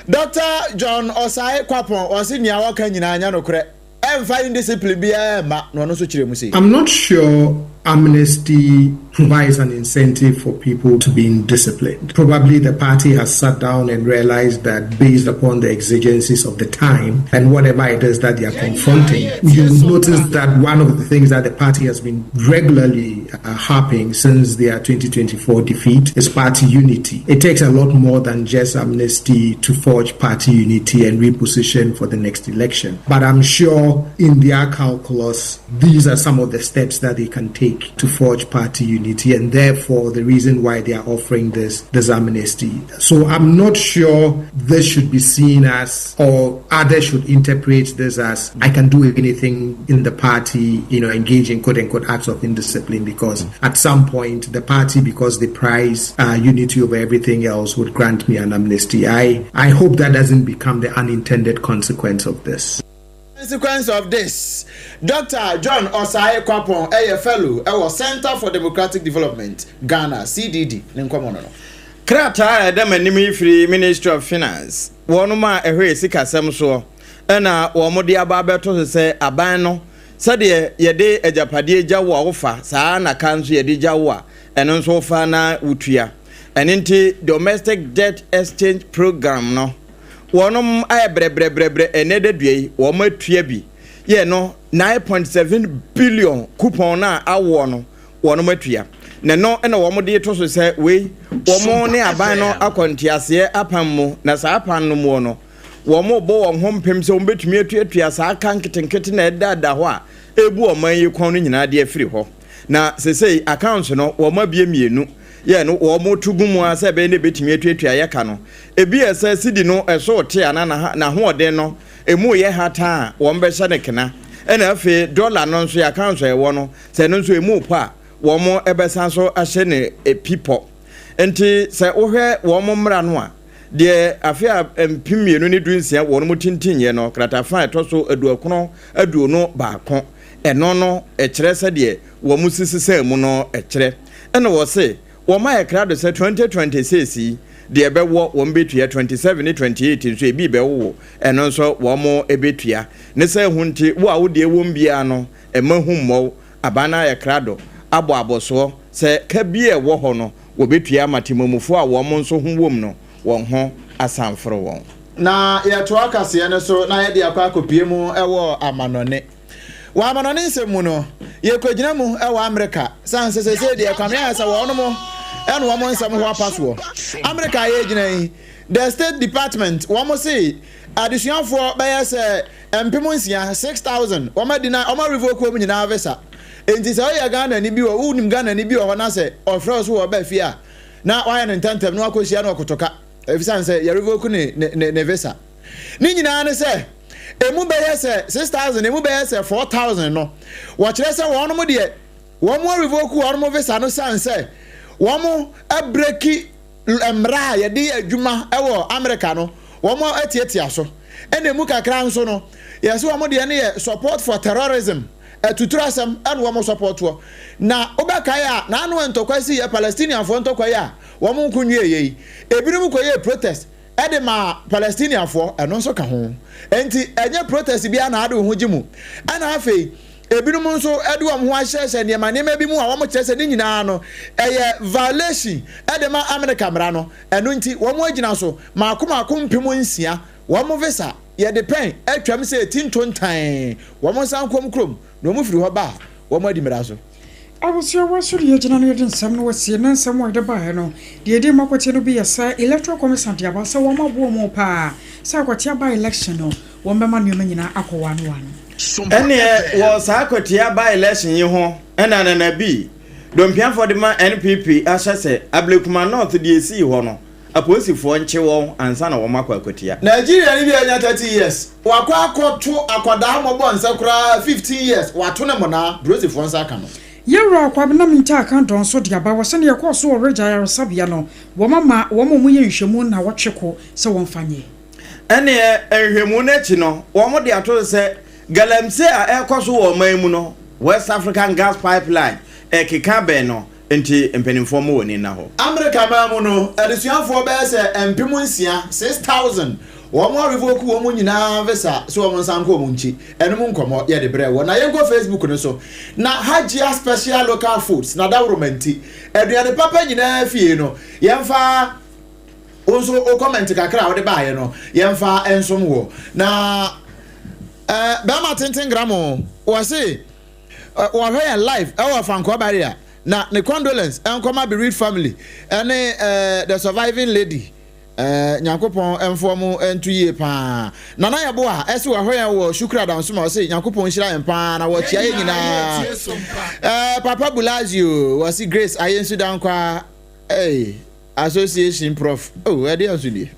Dɔkta John Osae Kwapong, ɔse nea ɔka nyinaa nyɛ nokorɛ, ɛmfa indiscipline biara mma, na ɔno nso kyerɛ mu sei. I'm not sure amnesty provides an incentive for people to be indisciplined. Probably the party has sat down and realized that based upon the exigencies of the time and whatever it is that they are confronting, you will notice that one of the things that the party has been regularly uh, harping since their 2024 defeat is party unity. It takes a lot more than just amnesty to forge party unity and reposition for the next election. But I'm sure in their calculus, these are some of the steps that they can take to forge party unity, and therefore the reason why they are offering this, this amnesty. So I'm not sure this should be seen as, or others should interpret this as, I can do anything in the party, you know, engage in quote unquote acts of indiscipline, because at some point the party, because they prize uh, unity over everything else, would grant me an amnesty. I, I hope that doesn't become the unintended consequence of this. Consequence of this, Doctor John Osae Kwapong yɛ Fellow wɔ Centre for Democratic Development, Ghana, CDD, ne nkɔmmɔ no no. Krataa a ɛda m'anim yi firi Ministry of Finance, wɔnom a ɛhwɛ yɛ sikasɛm soɔ na wɔn de aba abɛto so sɛ aban no sɛdeɛ yɛde agyapadeɛ gya wo a wofa, saa ara na ka nso yɛde gya wo a ɛno nso wofa na wotua. Ɛno nti Domestic Debt Exchange Programme no wɔnom ayɛ brɛbrɛbrɛbrɛ ɛnɛ da dua yi wɔn atua bi yɛ no 9.7 billion coupon no a awoɔ no wɔnom atua na ɛno na wɔn de to so sɛ wei wɔn ne aban no akɔ nteaseɛ apam mu na saa apam no muo no wɔn bɔ wɔn ho mpem sɛ wɔn bɛtumi atuatua saa ka nketenkete na ɛdada hɔ a ɛbu ɔman yi kɔn no nyinaa de afiri hɔ na sesei accounts no wɔn abie mmienu yɛ no wɔto gu mu ara sɛ ɛbɛyɛ na ebetumi atuatua yɛ ka no. Ebia sɛ sidi no so rete anaa n'ahoɔden no emu reyɛ hataa a, wɔbɛhyɛ no kena. Ɛnna afei dɔla no nso, yɛaka nso a ɛwɔ no, sɛ ɛno nso emu repɔ a, wɔbɛsan so ahyɛ no pi pɔ. Enti sɛ wohwɛ wɔn mmara no a, deɛ afe a 2016 wɔn tintinnyɛ no, kratafa a ɛtɔ so aduokron 21, ɛno no ɛkyerɛ sɛdeɛ wɔn si sesaa mu no kyerɛ. Ɛna wɔse wɔn ayɛ krado sɛ 2026 yi deɛ ɛbɛwɔ wɔn bɛtua, 27 ne 28 nso ebi rebɛwowo ɛno nso wɔn bɛtua. Ne saa hu nti wo a wo deɛ wom biara no mma hu mmɔ wo, aban no ayɛ krado abɔ abɔsoɔ sɛ ka bi a ɛwɔ hɔ no wɔbɛtua ama temamufoɔ a wɔn nso ho wom no wɔn ho asan foro wɔn. Na yɛtoa kaseɛ no so na yɛde akɔ akɔpue mu wɔ amanɔne. Wɔ amanɔne nsɛm mu no, yɛkɔgyina mu wɔ Amerika, sane sɛ seesei deɛ ɛkame ayɛ sɛ wɔnom ne wɔn nsɛm ho apa soɔ. Amerika a yɛgyina yi, The State Department, wɔn se adesuafoɔ bɛyɛ sɛ 6000, 6,000, wɔn adi na wɔn arevoke wɔn nyinaa visa. Enti sɛ woyɛ Ghanani bi wɔ, wonim Ghanani bi wɔ hɔ na sɛ ɔfrɛ wo so wɔba fie a, na wayɛ no ntɛmntɛm na wakɔhyia no wɔ Kotoka, ɛfisane sɛ yɛrevoke ne, ne, ne visa. Ne nyinaa ne sɛ, emu bɛyɛ sɛ 6,000, emu bɛyɛ sɛ 4,000 no, wɔkyerɛ sɛ wɔnom deɛ, wɔn arevoke wɔnom visa no sane sɛ wɔn abreki mmara a yɛde yɛ adwuma wɔ Amerika no, wɔn atiatia so. Ɛna emu kakra nso no, yɛsɛ wɔn deɛ no yɛ support for terrorism, atuturasɛm ɛna wɔn supportoɔ. Na wobɛkae a, n'ano ntɔkwa si yɛ Palestinianfoɔ ntɔkwa yi a wɔn nko nwieɛ yi, ebinom kɔyɛɛ protest de maa Palestiniafoɔ, ɛno nso ka ho. Enti ɛnyɛ protest biara na ade wo ho gye mu. Ɛna afei ebinom nso de wɔn ho ahyehyɛ nneɛma nneɛma bi mu a wɔkyerɛ sɛ ne nyinaa no ɛyɛ violation de ma Amerika mmara no. Ɛno nti wɔn agyina so maako maako 6000 wɔn visa yɛde pɛn atwam sɛ ti ntontan wɔn nsa nkɔ wɔn kurom na wɔn firi hɔ ba a wɔn adi mmara so. Abusua wɔ so deɛ gyina no yɛde nsɛm no asie na nsɛm a yɛde baeɛ no deɛ ɛdi mu akɔteɛ no bi yɛ sɛ Electoral Commission de aba sɛ wɔn aboɔ mu paa sɛ akwatia by election no wɔn bɛma nneɛma nyinaa akɔ wano wano. Ɛneɛ wɔ saa akwatia by election yi ho na Nana Bii, Dompiafoɔ de ma NPP ahyɛ sɛ Ablekuma North deɛ ɛsii hɔ no Apolisifoɔ nkye wɔn ansa na wɔn akɔ akwatia. Nigeria ni bi a anya 30 years wakɔ akɔ to akwadaa mɔbɔ nsa koraa 15 years wato ne monaa brosifoɔ nsa aka no. Yɛwura Kwabena Mintah Akandoh nso de aba wɔ sɛnea ɛkɔɔ so wɔ Ridge Ayaresabea no, wɔama wɔn a wɔyɛ nhwehwɛmu nnawɔtwe ko sɛ wɔmfa nyɛ. Ɛnneɛ nhwehwɛmu no akyi no, wɔde ato so sɛ galamsey a ɛrekɔ so wɔ ɔman yi mu no, West African Gas Pipeline, ɛrekeka bɛn no, Enti mpanimfoɔ mma wɔn ani nna hɔ. Amerika man mu no, adesuafoɔ bɛyɛ sɛ 6000, 6,000, wɔn arevoke wɔn nyinaa visa sɛ wɔn nsan nkɔ wɔn nkyi. Ɛno mu nkɔmmɔ yɛde brɛ wɔ. Na yɛnkɔ Facebook no so. Na Hajia Special Local Foods, n'adaworoma nti, aduane papa nyinaa fie no, yɛmfa wo nso wo comment kakra a wode baeɛ no, yɛmfa nsom wɔ. Na eh, bɛrima tenten gramo, wɔse Wɔhwɛ yɛn live ɛwɔ Fankɔ Barrier na ne condolence ɛnkɔma bereaved family ɛne the surviving lady Nyankopɔn ɛmfoɔ mo ɛnto yie paa. Nana Yeboah ɛse wahwɛ yɛn wɔ Shukra Dansoma ɔse Nyankopɔn nhyira yɛn paa na wɔkyia yɛn nyinaa. Papa Bulazio wɔse Grace Ayensu Dankwah ei. Association prof oh ɛdeɛ nso nie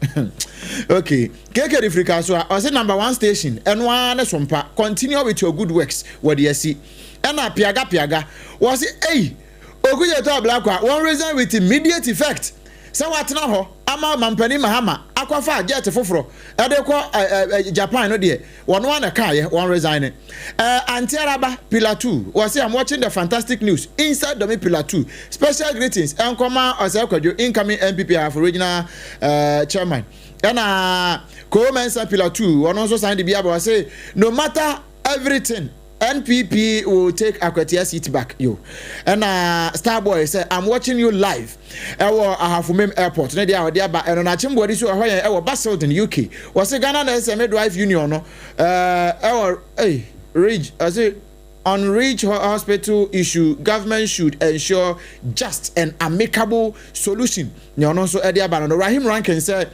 okay KK de firi Kasoa ɔse number one station ɛno ara ne sompa continue with your good works wɔde asi ɛna piaga piaga wɔse ei Okudzeto Ablakwa wɔn resign with immediate effect. Sɛ watena hɔ ama Mampanin Mahama akɔfa jet foforɔ de kɔ ɛ ɛ Japan no deɛ, wɔn ara na ɛkaeɛ, wɔn resign. Ɛ Auntie Araba, Pillar 2, wɔse I'm watching the fantastic news inside Dome Pillar 2. Special greetings ɛnkɔma Osei Kwadwo, incoming NPP Ahafo Regional eh, Chairman. Ɛna Koo Mensah Pillar 2, ɔno nso san de bi aba, wɔse no matter everything, NPP will take Akwatia seat back yo. Ɛna Starboy sɛ I'm watching you live ɛwɔ Ahafo Mem Airport ne deɛ a ɔde aba ɛno na Akyemboadi so ɛhɔ yɛn ɛwɔ Basildon UK. Wɔse Ghana Nurse and Midwife Union no ɛɛ ɛwɔ ɛy Ridge ɔse on Ridge Hospital issue government should ensure just and amicable solution nea ɔno nso ɛde aba no no Rahim Rankin sɛ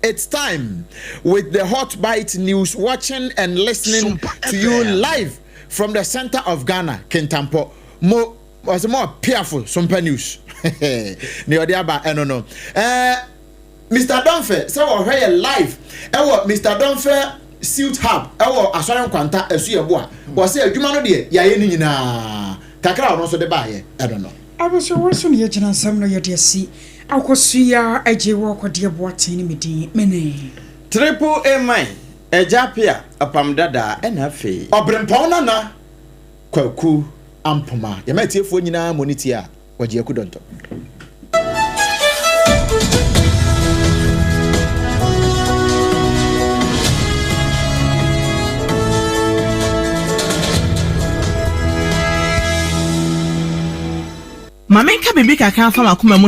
It's time with the Hot Bite News watching and listening to you live from the center of Ghana, Kintampo. Mo ɔsɛ mo piafo Sompa News. Ne ɔde aba ɛno no. Eh, Mr. Donfe sɛ wɔhwɛ yɛ live ɛwɔ Mr. Donfe Suit Hub ɛwɔ Asɔre Nkwanta Asuaboa. Wɔsɛ adwuma no deɛ yɛayɛ ne nyinaa. Kakra a ɔno nso de baayɛ ɛno no. Abusua wɔ so na yɛgyina nsɛm no yɛde asi akɔ so yi ara agye wɔ kɔdeɛ boaten ne me din mene. Triple A man, Agya Apea, Ɔpam Dadaa, ɛna afei. Ɔbrempɔn Nana Kwaku Ampoma. Yɛma atiefoɔ nyinaa mmɔ ne ti a wɔgye aku dɔntɔ. Ma menka biribi kakra mfa m'akoma mu.